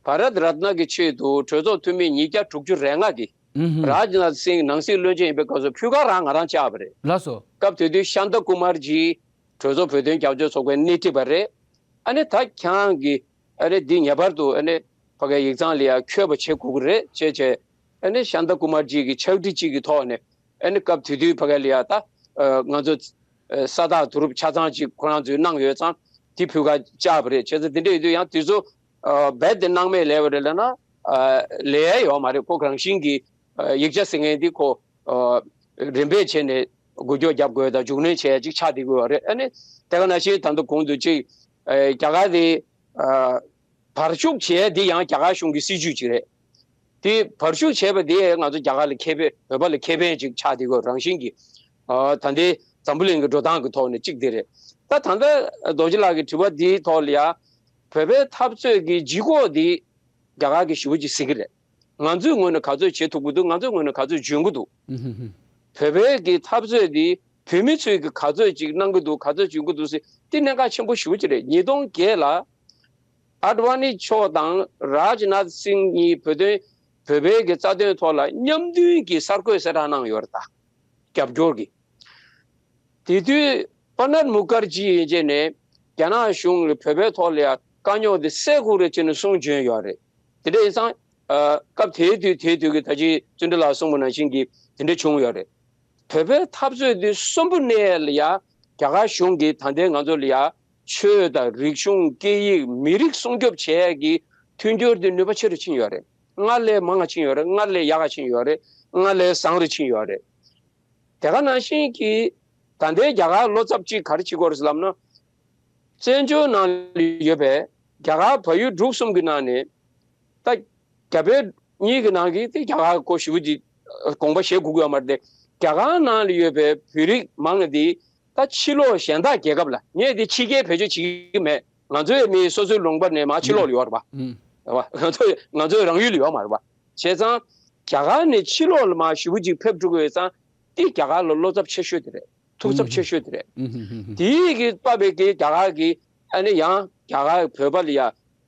བྷ་རད་རཏ་ན་གི་ཆེད་དུ་གྲོས་ཚོགས་འཐུས་མི་ཉིས་བརྒྱ་དྲུག་ཅུ་རེ་ལྔ་གིས་ཨུ་ཧུམ། རཱཇ་ནཱཐ་སིང་ནང་སྲིད་བློན་ཆེན་ཡིན་པའི་སྐབས་སུ་ཕུལ་ཁ་རང་ང་རང་བཅག་པ་རེད། ལགས་སོ། སྐབས་དེ་དུས་ཤཱནྟ་ཀུ་མར་ཇི་ གྲོས་ཚོགས་བོད་དོན་རྒྱབ་སྐྱོར་ཚོགས་པའི་སྣེ་ཁྲིད་པ་རེད། ཨ་ནི་ད་ཁྱེད་རང་གིས་ཨ་ནི་འདི་ངེས་པར་དུ་ཨ་ནི་ཕ་གའི་ཡིག་ཚང་ལ་ཡང་འཁྱོལ་བ་བྱེད་དགོས་ཀྱི་རེད་བྱས་བྱས། ཨ་ནི་ཤཱནྟ་ཀུ་མར་ཇི་གི་ཕྱག་བྲིས་གཅིག་གི་ཐོག་ནས་ཨ་ནི་སྐབས་དེ་དུས་ཕ་གའི་ལ་ཡང་ད་ང་ཚོ་ས་རྟགས་བསྡུ་རུབ་ཆ་ཚང་གཅིག་ཁོ་རང་ཚོས་གནང་ཡོད་ཙང་དེ་ཕུལ་ཁ་བཅར་བ་རེད། བྱས་ཙང་དེ་འདྲ་ཡོད་དུས་ཡང་དེ་ཚོ་རྦད་དེ་སྣང་མེད་ལས་པ་རེད་ལབ་ན་ལས་ཡ་ཡོད་མ་རེད། ཁོ་རང་བཞིན་གྱིས་ཡིག་ཆ་ཟེར་མཁན་འདི་ཁོ་རིམ་པས་བྱས་ནས་འགུལ་སྐྱོད་རྒྱབ་དགོས་དང་མཇུག་སྣོན་བྱས་ཅིག་ཆགས་བསྡད་ཀྱི་ཡོད་རེད། ཨ་ནི་དེ་ག་ནང་བཞིན་ད་ལྟ་གོང་དུ་ཅིག་རྒྱ་གར་དེ་བར་བཅུག་བྱས་འདི་ཡང་རྒྱ་གར་གཞུང་གི་སྲིད་ཇུས་ཅིག་རེད། དེ་བར་བཅུག་བྱས་པ་དེ་ང་ཚོ་རྒྱ་གར་ལ་ཁེ་ཕན་བོད་པ་ལ་ཁེ་ཕན་ཅིག་ཆགས་བསྡད་ཀྱི་ཡོད་རང་བཞིན་གྱིས། ད་ལྟའི་འཛམ་བུ་གླིང་གི་འགྲོ་སྟངས་ཀྱི་ཐོག་ནས་གཅིག་དེ་རེད། ད་ད་ལྟ་རྡོ་རྗེ་ལགས་ཀྱི་དྲི་བ་འདིའི་ཐོག་ལ་ཡང་བོད་པའི་འཐབ་རྩོད་ཀྱི་ལྗིད་ཁོག་འདི་རྒྱ་གར་གྱིས་ཞེ་པོ་ཅིག་གཟིགས་ཀྱི་རེད། ང་ཚོའི་ངོས་ནས་ག་ཚོད་བྱེད་ཐུབ་ཀྱི་འདུག་ང་ཚོའི་ངོས་ནས་ག་ཚོད་འཇོན་གྱི་འདུག་བོད་པའི་གི་འཐབ་རྩོད་འདི་བོད་མི་ཚོས་ཀྱི་ག་ཚོད་ཅིག་གནང་གི་འདུག་ག་ཚོད་འཇོན་གྱི་འདུག་ཟེར་དེ་གནད་འགག་ཆེན་པོ་ཞེ་པོ་ཅིག་རེད། ཉིས་སྟོང་བརྒྱད་ལ་ཨ་ཌ་ཝ་ནི་མཆོག་དང་རཱཇ་ནཱཐ་སིང་གཉིས་བོད་དོན་བོད་པའི་གི་རྩ་དོན་ཐོག་ལ་མཉམ་མཐུན་གྱི་གསར་འགོད་གསལ་བསྒྲགས་གནང་ཡོད་རེད། ད་རྒྱབ་སྐྱོར་གྱི། དེ་དུས་པ་ནབ་མུ་ཁར་ཇི་ཡིན་བྱས་ནས་རྒྱ་ནག་གཞུང་ལ་བོད་པའི་ཐོག་ལ་ཡང་དཀའ་རྙོག་དེ་སེལ་དགོས་རེད་ཅེས་ནས་གསུངས་བྱོན་ཡོད་རེད། དེ་འདྲ་ཡིན་ཙང་། ཨ། སྐབས་དེའི་དུས་དེའི་དུས་ཀྱི་ད་ཅི་བརྩོན་འགྲུས་ལགས་གསུངས་པ་ནང་བཞིན་གྱི་དེ་འདྲ་བྱུང་ཡོད་རེད། བོད་པའི་འཐབ་རྩོད་དེ་གསོན་པོ་གནས་ལ་ཡང་རྒྱ་གར་གཞུང་གིས་ད་ལྟའི་ང་ཚོ་ལ་ཡང་ཆོས་དང་རིག་གཞུང་སྐད་ཡིག་མི་རིགས་སྲུང་སྐྱོབ་བྱེད་ཡས་ཀྱི་མཐུན་འགྱུར་དེ་ནུས་པ་ཆེ་རུ་ཕྱིན་ཡོད་རེད། སྔར་ལས་མང་བ་ཕྱིན་ཡོད་རེད། སྔར་ལས་ཡག་ག་ཕྱིན་ཡོད་རེད། སྔར་ལས་བཟང་རུ་ཕྱིན་ཡོད་རེད། དེ་ག་ནང་བཞིན་གྱི་ད་ལྟའི་རྒྱ་གར་བློ་འཚབ་ཅིག་ག་རེ་བྱེད་ཀྱི་ཡོད་རེད་ཟེར་ལབ་ན། བཙན་བྱོལ་ནང་ལ་ཡོད་པའི་རྒྱ་གར་བལ་ཡུལ་འབྲུག་གསུམ་གྱི་ནང་ནས་ད་རྒྱ་བལ་གཉིས་ཀྱི་ནང་གི་དེ་རྒྱ་གར་སྐོར་ཞེ་པོ་ཅིག་དགོངས་པ་བཞེས་དགོས་ཀྱི་ཡོད་མ་རེད་དེ། རྒྱ་གར་ནང་ལ་ཡོད་པའི་བོད་རིགས་མང་ང་དེ་ད་ཕྱི་ལོགས་གཞན་དག་རྒྱལ་ཁབ་ལ་ངས་དེ་ཕྱི་རྒྱལ་བེད་སྤྱོད་བྱེད་ཀྱི་མེད། ང་ཚོའི་མི་སོ་སོའི་ལུང་པ་ནས་མར་ཕྱི་ལོགས་ལ་ཡོད་རེད་པ། ཨུམ། རེད་པ། ང་ཚོ་ང་ཚོའི་རང་ཡུལ་ལ་ཡོད་མ་རེད་པ། བྱས་ཙང་རྒྱ་གར་ནས་ཕྱི་ལོགས་ལ་མར་ཞེ་པོ་ཅིག་ཕེབས་འགྲོ་གི་ཡོད་ཙང་དེ་རྒྱ་གར་ལ་བློ་འཚབ་ཆེ་ཤོས་དེ་རེད། ཐུགས་འཚབ་ཆེ་ཤོས་དེ་རེད། ཨུམ། ཨུམ། ཨུམ། དེའི་གི་བབས་པའི་གི་རྒྱ་གར་གི་ཨ་ནི་ཡང་རྒྱ་གར་བོད་པ་ལ་ཡ་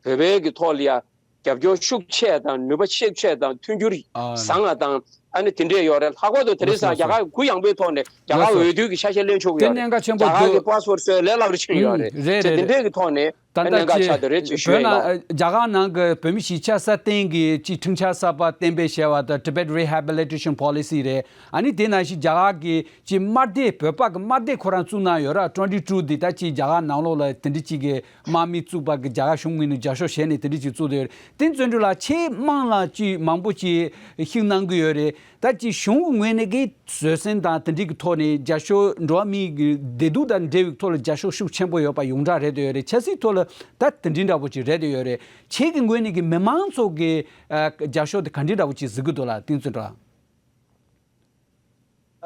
བོད་པའི་གི་ཐོག་ལ་ཡ་རྒྱབ་སྐྱོར་ཤུགས་ཆེ་དང་ནུས་པ་ཤུགས་ཆེ་དང་མཐུན་འགྱུར་ཨ་བཟང་ང་དང་ཨ་ནི་དེ་འདྲས་ཡོད་རེད། ལྷག་པར་དུ་དེ་རིང་ལགས་སོ། སང་རྒྱ་གར་གུ་ཡངས་པའི་ཐོག་ནས་རྒྱ་གར་ལགས་སོ། འོས་བསྡུ་གི་ཆ་ཤས་ལེན་ཆོག་གི་དེ་ཡོད་རེད། གནད་འགག་ཆེན་པོ་རྒྱ་གར་འདུག་གི་པཱ་སི་པོར་ཊི་བཟོས་ལས་སླ་རུ་ཕྱིན་ཡོད་ཨུམ། རེད། རེད་དེ་རེད་དེ་འདྲས་རེད། གི་ཐོག་ནས་ད་ལྟ་གནད་འགག་ཆགས་བསྡད་རེད་ཅེས་ཞུ་ཡ་ཡིན་ལགས། བོད་ནང་རྒྱ་གར་ནང་གི་བོད་མི་གཞིས་ཆགས་སྲ་བརྟན་གྱི་ཅིག་ཁྲིམས་འཆར་གསར་པ་གཏན་འབེབས་བྱས་པ་དང་Tibet Rehabilitation Policy རེད། ཨ་ནི་དེ་ནང་བཞིན་རྒྱ་གར་གྱི་ཅིག་དམར་སྡེ་བོད་པ་གི་དམར་སྡེ་ཁོ་རང་བཙུགས་གནང་ཡོད་ར། Twenty Two འདི་ད་ཅིག་རྒྱ་གར་ནང་ལོགས་ལ་དེ་འདྲ་ཅིག་གི་དམག་མི་བཙུགས་པ་གི་རྒྱ་གར་གཞུང་ངོས་ནས་རྒྱབ་སྐྱོར་བྱས་ནས་དེ་འདྲ་ཅིག་བཙུགས་བསྡད་ཡོད་རེད། དེ་བརྩོན་འགྲུས་ལགས་ཆེས་དམངས་ལ་ཅིག་མང་པོ་ཅིག་ཤུགས་གནང་གི་ཡོད་རེད། ད་ཅིག་གཞུང་གི་ངོས་ནས་ཀྱི་བཟོད་བསྲན་དང་དེ་འདྲའི་གི་ཐོག་ནས་རྒྱབ་སྐྱོར་འགྲོ་བ་མིའི་གི་བདེ་སྡུག་དང་འབྲེལ་བའི་ཐོག་ལ་རྒྱབ་སྐྱོར་ཤུགས་ཆེན་པོ་ཡོད་པ་ཡོངས་གྲགས་རེད་འདོད་ཡོད་རེད། ཆབ་སྲིད་ཐོག་ལ་ད་དེ་འདྲའི་འདྲ་པོ་ཅིག་རེད་འདོད་ཡོད་རེད། ཁྱེད་ཀྱི་ངོས་ནས་ཀྱི་མི་མང་ཚོ་གི་ཨ་རྒྱབ་སྐྱོར་དེ་ག་འདྲའི་འདྲ་པོ་ཅིག་གཟིགས་ཀྱི་འདུག་ལགས། བསྟན་བརྩོན་ལགས།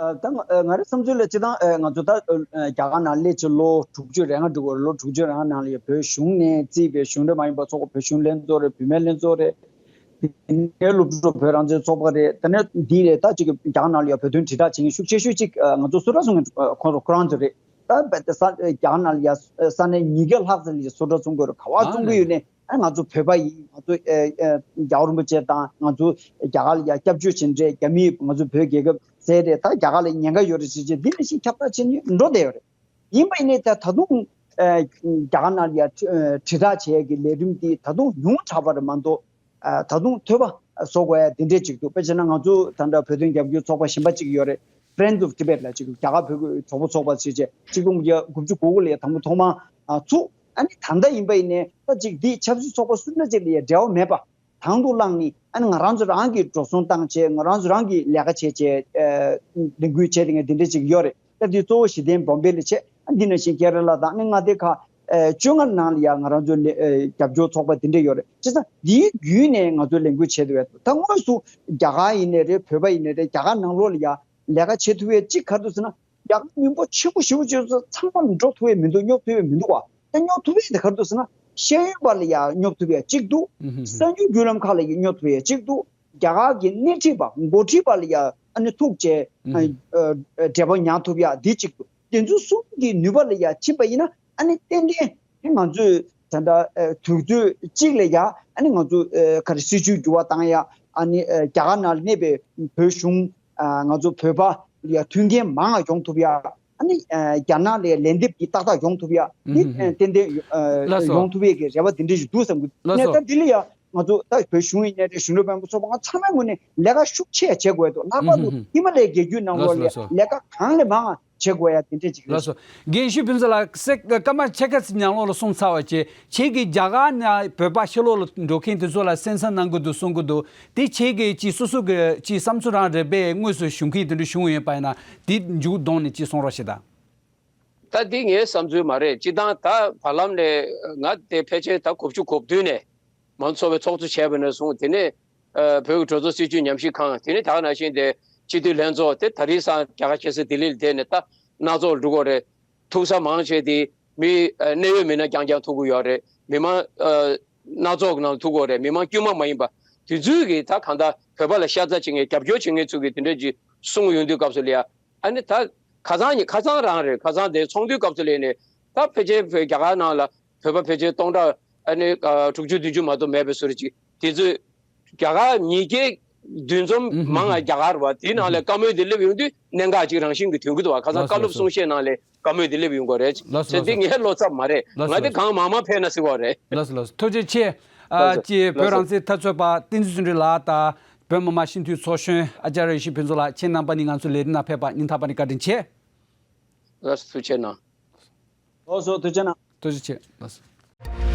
ཨ་ད་ང་ཨ་ང་རའི་བསམ་ཚུལ་ལ་སྤྱིར་བཏང་ཨ་ང་ཚོ་ད་ཨ་རྒྱ་གར་ནང་སླེབས་ཚེ་ལོ་དྲུག་ཅུ་རེ་ལྔ་འགྲོ་གི་རེད། ལོ་དྲུག་ཅུ་རེ་ལྔ་ནང་ལ་ཡ་བོད་གཞུང་ནས་བརྩིས་པའི་གཞུང་འབྲེལ་མ་ཡིན་པ་ཚོགས་པ། བོད་གཞུང་ལྷན་ཚོགས་རེད། བུད་མེད་ལྷན་ཚོགས་རེད། དེ་ནས་སློབ་ཕྲུག་བོད་རང་བཙན་ཚོགས་པ་རེད། དེ་ནས་འདི་རེད། ད་ཅིག་རྒྱ་གར་ནང་ལ་ཡ་བོད་དོན་དྲིལ་བསྒྲགས་བྱེད་མཁན་ཤུགས་ཆེ་ཤོས་ཅིག་ཨ་ང་ཚོ་སུ་ར་སུ་ངན་ཁོང་ཚོ་ཁོ་རང་ཚོ་རེད། ད་བ་ད་ས་རྒྱ་གར་ནང་ལ་ཡ་ས་གནས་ཉིས་བརྒྱ་ལྷག་ཙམ་ལ་ཡ་སུ་ར་བཙོང་དགོས་རེད། ག་བ་བཙོང་གི་ཡོད་ནས། ཨ་ང་ཚོ་བོད་པ་ཡིན། ང་ཚོ་ཨེ་ཨེ་རྒྱལ་བ་རིན་པོ་ཆེ་དང་ང་ཚོ་རྒྱ་གར་ལ་ཡ་སྐྱབས་བཅོལ་བྱེད་འདྲེ་རྒྱ་མི་ང་ཚོ་བོད་རྒྱལ་ཁབ་ཟེར་རེད། ད་རྒྱ་གར་ལ་ཉེན་ཁ་ཡོད་རེད་ཟེར་བྱས་འདི་ནང་བཞིན་ཁྱབ་བསྒྲགས་བྱེད་ནས་འགྲོ་བསྡད་ཡོད་རེད། ཡིན་པ་ཡིན་ནའི་ད་ད་དུང་ཨེ་རྒྱ་གར་ནང་ལ་ཡ་དྲིལ་བསྒྲགས་བྱེད་ཡ་གི་ལས་རིམ་འདི་ད་དུང་ཉུང་དྲགས་པ་རེད་མ་གཏོགས། ཨ་ད་དུང་ཐོས་པ་གསོག་དགོས་ཡ་དེ་འདྲས་ཅིག་འདུག་དཔེ་བྱས་ན་ང་ཚོ་ད་ལྟ་བོད་དོན་རྒྱབ་སྐྱོར་ཚོགས་པ་གཞན་པ་ཅིག་ཡོད་རེད། Friends of Tibet ལ་ཅིག་རྒྱ་གར་བོད་ཀྱི་གྲོགས་པོ་ཚོགས་པ་ཟེར་བྱས་གཅིག་སྟོང་དགུ་བརྒྱ་དགུ་བཅུ་གོ་དགུ་ལ་ཡ་དང་པོ་ཐོག་མ་ཨ་ཚུགས། ཨ་ནི་ད་ལྟ་ཡིན་པ་ཡིན་ནའི་ད་ཅིག་འདི་ཆབ་སྲིད་ཚོགས་པ་སུ་འདྲ་ཅིག་ལ་ཡ་འབྲེལ་བ་མེད་པ་དང་དུ་བླངས་ནས། ཨ་ནི་ང་རང་ཚོ་རང་གིས་འགྲོ་སོང་བཏང་བྱས། ང་རང་ཚོ་རང་གིས་ལས་ཀ་བྱས་བྱས་ཨ་ལས་འགུལ་བྱས་དེ་ངས་འདི་འདྲ་ཅིག་ཡོད་རེད། ད་འདི་གཙོ་བོ་གཞི་རྟེན་བོམ་བེ་ལ་བྱས། ཨ་འདི་ནང་བཞིན་ཀེ་ར་ལ་དང་ཨ་ནི་མངའ་སྡེ་ཁག་ཨ་བཅོ་ལྔ་ནང་ལ་ཡ་ང་རང་ཚོ་ལས་ཨ་རྒྱབ་སྐྱོར་ཚོགས་པ་འདི་འདྲ་ཡོད་རེད། བྱས་ཙང་འདིའི་བརྒྱུད་ནས་ང་ཚོ་ལས་འགུལ་བྱས་འདུག་བས། ད་དངོས་སུ་རྒྱ་གར་ཡིན་ནའི་རེད། བོད་པ་ཡིན་ནའི་རེད། རྒྱ་གར་ནང་ལོགས་ལ་ཡ་ལས་ཀ་བྱེད་ཐུབ་ཡས་གཅིག་ག་རེ་འདུག་ཟེར་ན། རྒྱ་གར་མི་འབོར་ཆེན་པོ་ཞེ་པོ་ཅིག་ཚང་མ་ལ་འགྲོ་ཐུབ་ཡས་མི་འདུག་སྙོབ་ཐུབ་ཡས་མི་འདུག་བ། ད་སྙོབ་ཐུབ་ཡས་དེ་ག་རེ་འདུག་ཟེར་ན། ཤེས་ཡོན་པ་ལ་ཡ་སྙོབ་ཐུབ་ཡས་གཅིག་འདུག་གསར་འགྱུར་བརྒྱུད་ལམ་ཁག་ལ་ཡ་སྙོབ་ཐུབ་ཡས་གཅིག་འདུག་རྒྱ་གར་གྱི་སྣེ་ཁྲིད་པ། འགོ་ཁྲིད་པ་ལ་ཡ་ཨ་ནི་ཐུག་བྱས་ཨ་ཨ་འབྲེལ་བ་ཉར་ཐུབ་ཡ་འདི་གཅིག་འདུག་དེ་ཚོ་གསུམ་གྱི་ནུས་པ་ལ་ཡ་ཕྱིན་པ་ཡིན་ན། ཨ་ནི་ཏན་ཏན་ང་ཚོས་ད་ལྟ་ཨ་དུས་ཚོད་གཅིག་ལ་ཡ་ཨ་ནི་ང་ཚོ་ཨ་ག་རེ་སྲིད་བྱུས་འགྱུར་བ་བཏང་ཡ། ཨ་ནི་ཨ་རྒྱ་གར་ནང་ལ་གནས་པའི་བོད་གཞུང་ཨ་ང་ཚོ་བོད་པ་ལ་ཡ་མཐུན་རྐྱེན་མང་བ་ཡོང་ཐུབ་ཡ། ཨ་ ཨ་ནི་རྒྱ་ནག་ལ་ལན་འདེབས་ཀྱི་ཏག་ཏག་ཡོང་ཐུབ་ཡ་འདི་ཏན་ཏན་ཡོང་ཐུབ་ཡས་ཀྱི་རེ་བ་འདི་འདྲ་ཞིག་འདུག་བསམ་གི་འདུག་ལགས་སོ། ད་འདི་ལ་ཡ་ང་ཚོ་ད་བོད་གཞུང་ཡིན་ནའི་རེད། གཞོན་ནུ་སྤེན་པ་ཚོགས་པ་ང་ཚང་མའི་ངོས་ནས་ལས་ཀ་ཤུགས་ཆེ་བྱེད་དགོས་འདུག་ལྷག་པར་དུ་ཧི་མ་ལའི་རྒྱལ་རྒྱུད་ནང་ལོགས་ལ་ལས་ཀ་གང་ལས་མང་བྱེད་དགོས་ཡ་དེ་འདྲས་ཅིག་རེད། ལགས་སོ། རྒན་ཞུས་ཕུན་ཚོགས་ལགས། སྐར་མ་ཕྱེད་ཀ་ཙམ་ཉམས་ལོག་ལ་སོང་ཚར་བ་བྱས། ཁྱེད་ཀྱིས་རྒྱ་གར་ནས་བོད་པ་ཕྱི་ལོགས་ལ་འགྲོ་མཁན་དེ་ཚོ་ལ་གསན་བསམ་གནང་གི་འདུག་གསུང་གི་འདུག་དེ་ཁྱེད་ཀྱིས་ཅིག་སོ་སོ་གི་ཅིག་བསམ་ཚུལ་རང་རེད་པས། དངོས་སུ་ཞུ་མཁན་དེ་འདྲ་བྱུང་ཡོད་པ་ཡིན་ན་དེ་མཇུག་བསྡོམས་ནས་ཅིག་གསུང་རོགས་བྱེད་དང་། ད་འདི་ངའི་བསམ་ཚུལ་མ་རེད། སྤྱིར་བཏང་ད་བར་ལམ་ནས་ང་དེ་ཕལ་ཆེར་ད་གོ་བཅུ་གོ་བདུན་ནས་མང་ཚོགས་པའི་ཚོགས་གཙོ་བྱས་པ་ནས་བཟུང་། དེ་ནས་ཨ་བོད་ཀྱི་གྲོས་ཚོགས་སྲིད་བྱུས་ཉམས་ཞིབ་ཁང་། དེ་ནས་ད་ག་ནང་བཞིན་དེ་སྤྱི་འཐུས་ལྷན་ཚོགས་དེ་ད་རེས་སང་རྒྱ་གར་ཁ་སང་ལྡི་ལི་ལ་བསྡད་ནས་ད་སྣ་ཚོགས་འགྲོ་གི་རེད། ཐུག་ས་མང་ཆེ་དེ་མི་ཨ་གནད་ཡོད་མི་སྣ་རྐྱང་རྐྱང་ཐུག་གི་ཡོད་རེད། མི་མང་ཨ་སྣ་ཚོགས་ནང་ཐུག་གི་ཡོད་རེད། མི་མང་དཀྱུས་མ་མ་ཡིན་པ་དེ་ཚོས་ཀྱིས་ད་གང་ལྟར་བོད་པ་ལ་ཤ་ཚ་བྱེད་མཁན་རྒྱབ་སྐྱོར་བྱེད་མཁན་ཚོས་ཀྱིས་དེ་འདྲ་ཅིག་གསུང་ཡོང་དུས་སྐབས་སུ་ལ་ཡ། ཨ་ནི་ད་ཁ་སང་ཉིན་ཁ་སང་རང་རེད། ཁ་སང་དེ་ཚོགས་འདུའི་སྐབས་སུ་ལ་ནས་ད་ཕལ་ཆེར་བོད་རྒྱ་གར་ནང་ལ་བོད་པ་ཕལ་ཆེར་སྟོང་ཕྲག་ཨ་ནི་ཨ་དྲུག་ཅུ་བདུན་ཅུ་མ་གཏོགས་མེད་པའི་བཟོ་འདྲ་ཅིག་དེ་ཚོས་རྒྱ་གར་ཉིས་བརྒྱ་བདུན་འཛོམས་མང་ང་རྒྱ་གར་བ་དེའི་ནང་ལ་བཀའ་མོལ་དེ་སླེབས་ཡོང་དུས་གནད་འགག་ཅིག་རང་བཞིན་གྱི་ཐོན་གྱི་འདུག་བ། ཁ་སང་ལགས་སོ། བཀའ་སློབ་ལགས་སོ། གསུང་བཤད་ནང་ལ་བཀའ་མོལ་དེ་སླེབས་ཡོང་གི་རེད། ལགས་སོ། བྱས་ལགས་ཙང་སོ། འདི་ངའི་བློ་འཚབ་མ་རེད། ལགས་སོ། ང་དེ་ལགས་སོ། གང་མང་མང་ཕེབས་ན་ཟེར་བ་རེད། ལགས་སོ་ལགས་སོ། ཐུགས་རྗེ་ཆེ། ཨ་ལགས་སོ། ཅེས་བོད་ལགས་སོ། རང་བཙན་འཐབ་རྩོད་པ་བསྟན་འཛིན་བརྩོན་འགྲུས་ལགས་དང་། བོད་མི་མང་སྤྱི་འཐུས་ཚོགས་གཞོན་ཨ་ཙརྱ་ཡེ་ཤེས་ཕུན་ཚོགས་ལགས། ཁྱེད་རྣམ་པ་གཉིས་ང་ཚོའི་ལས་རིམ་ནང་ཕེབས་པར་སྙིང་ཐག་པ་ནས་བཀའ་དྲིན་ཆེ། ལགས་སོ། ཐུགས་རྗེ་གནང་། ལགས་སོ། ཐུགས་རྗེ་གནང་། ཐུགས་རྗེ་ཆེ། ལགས་སོ།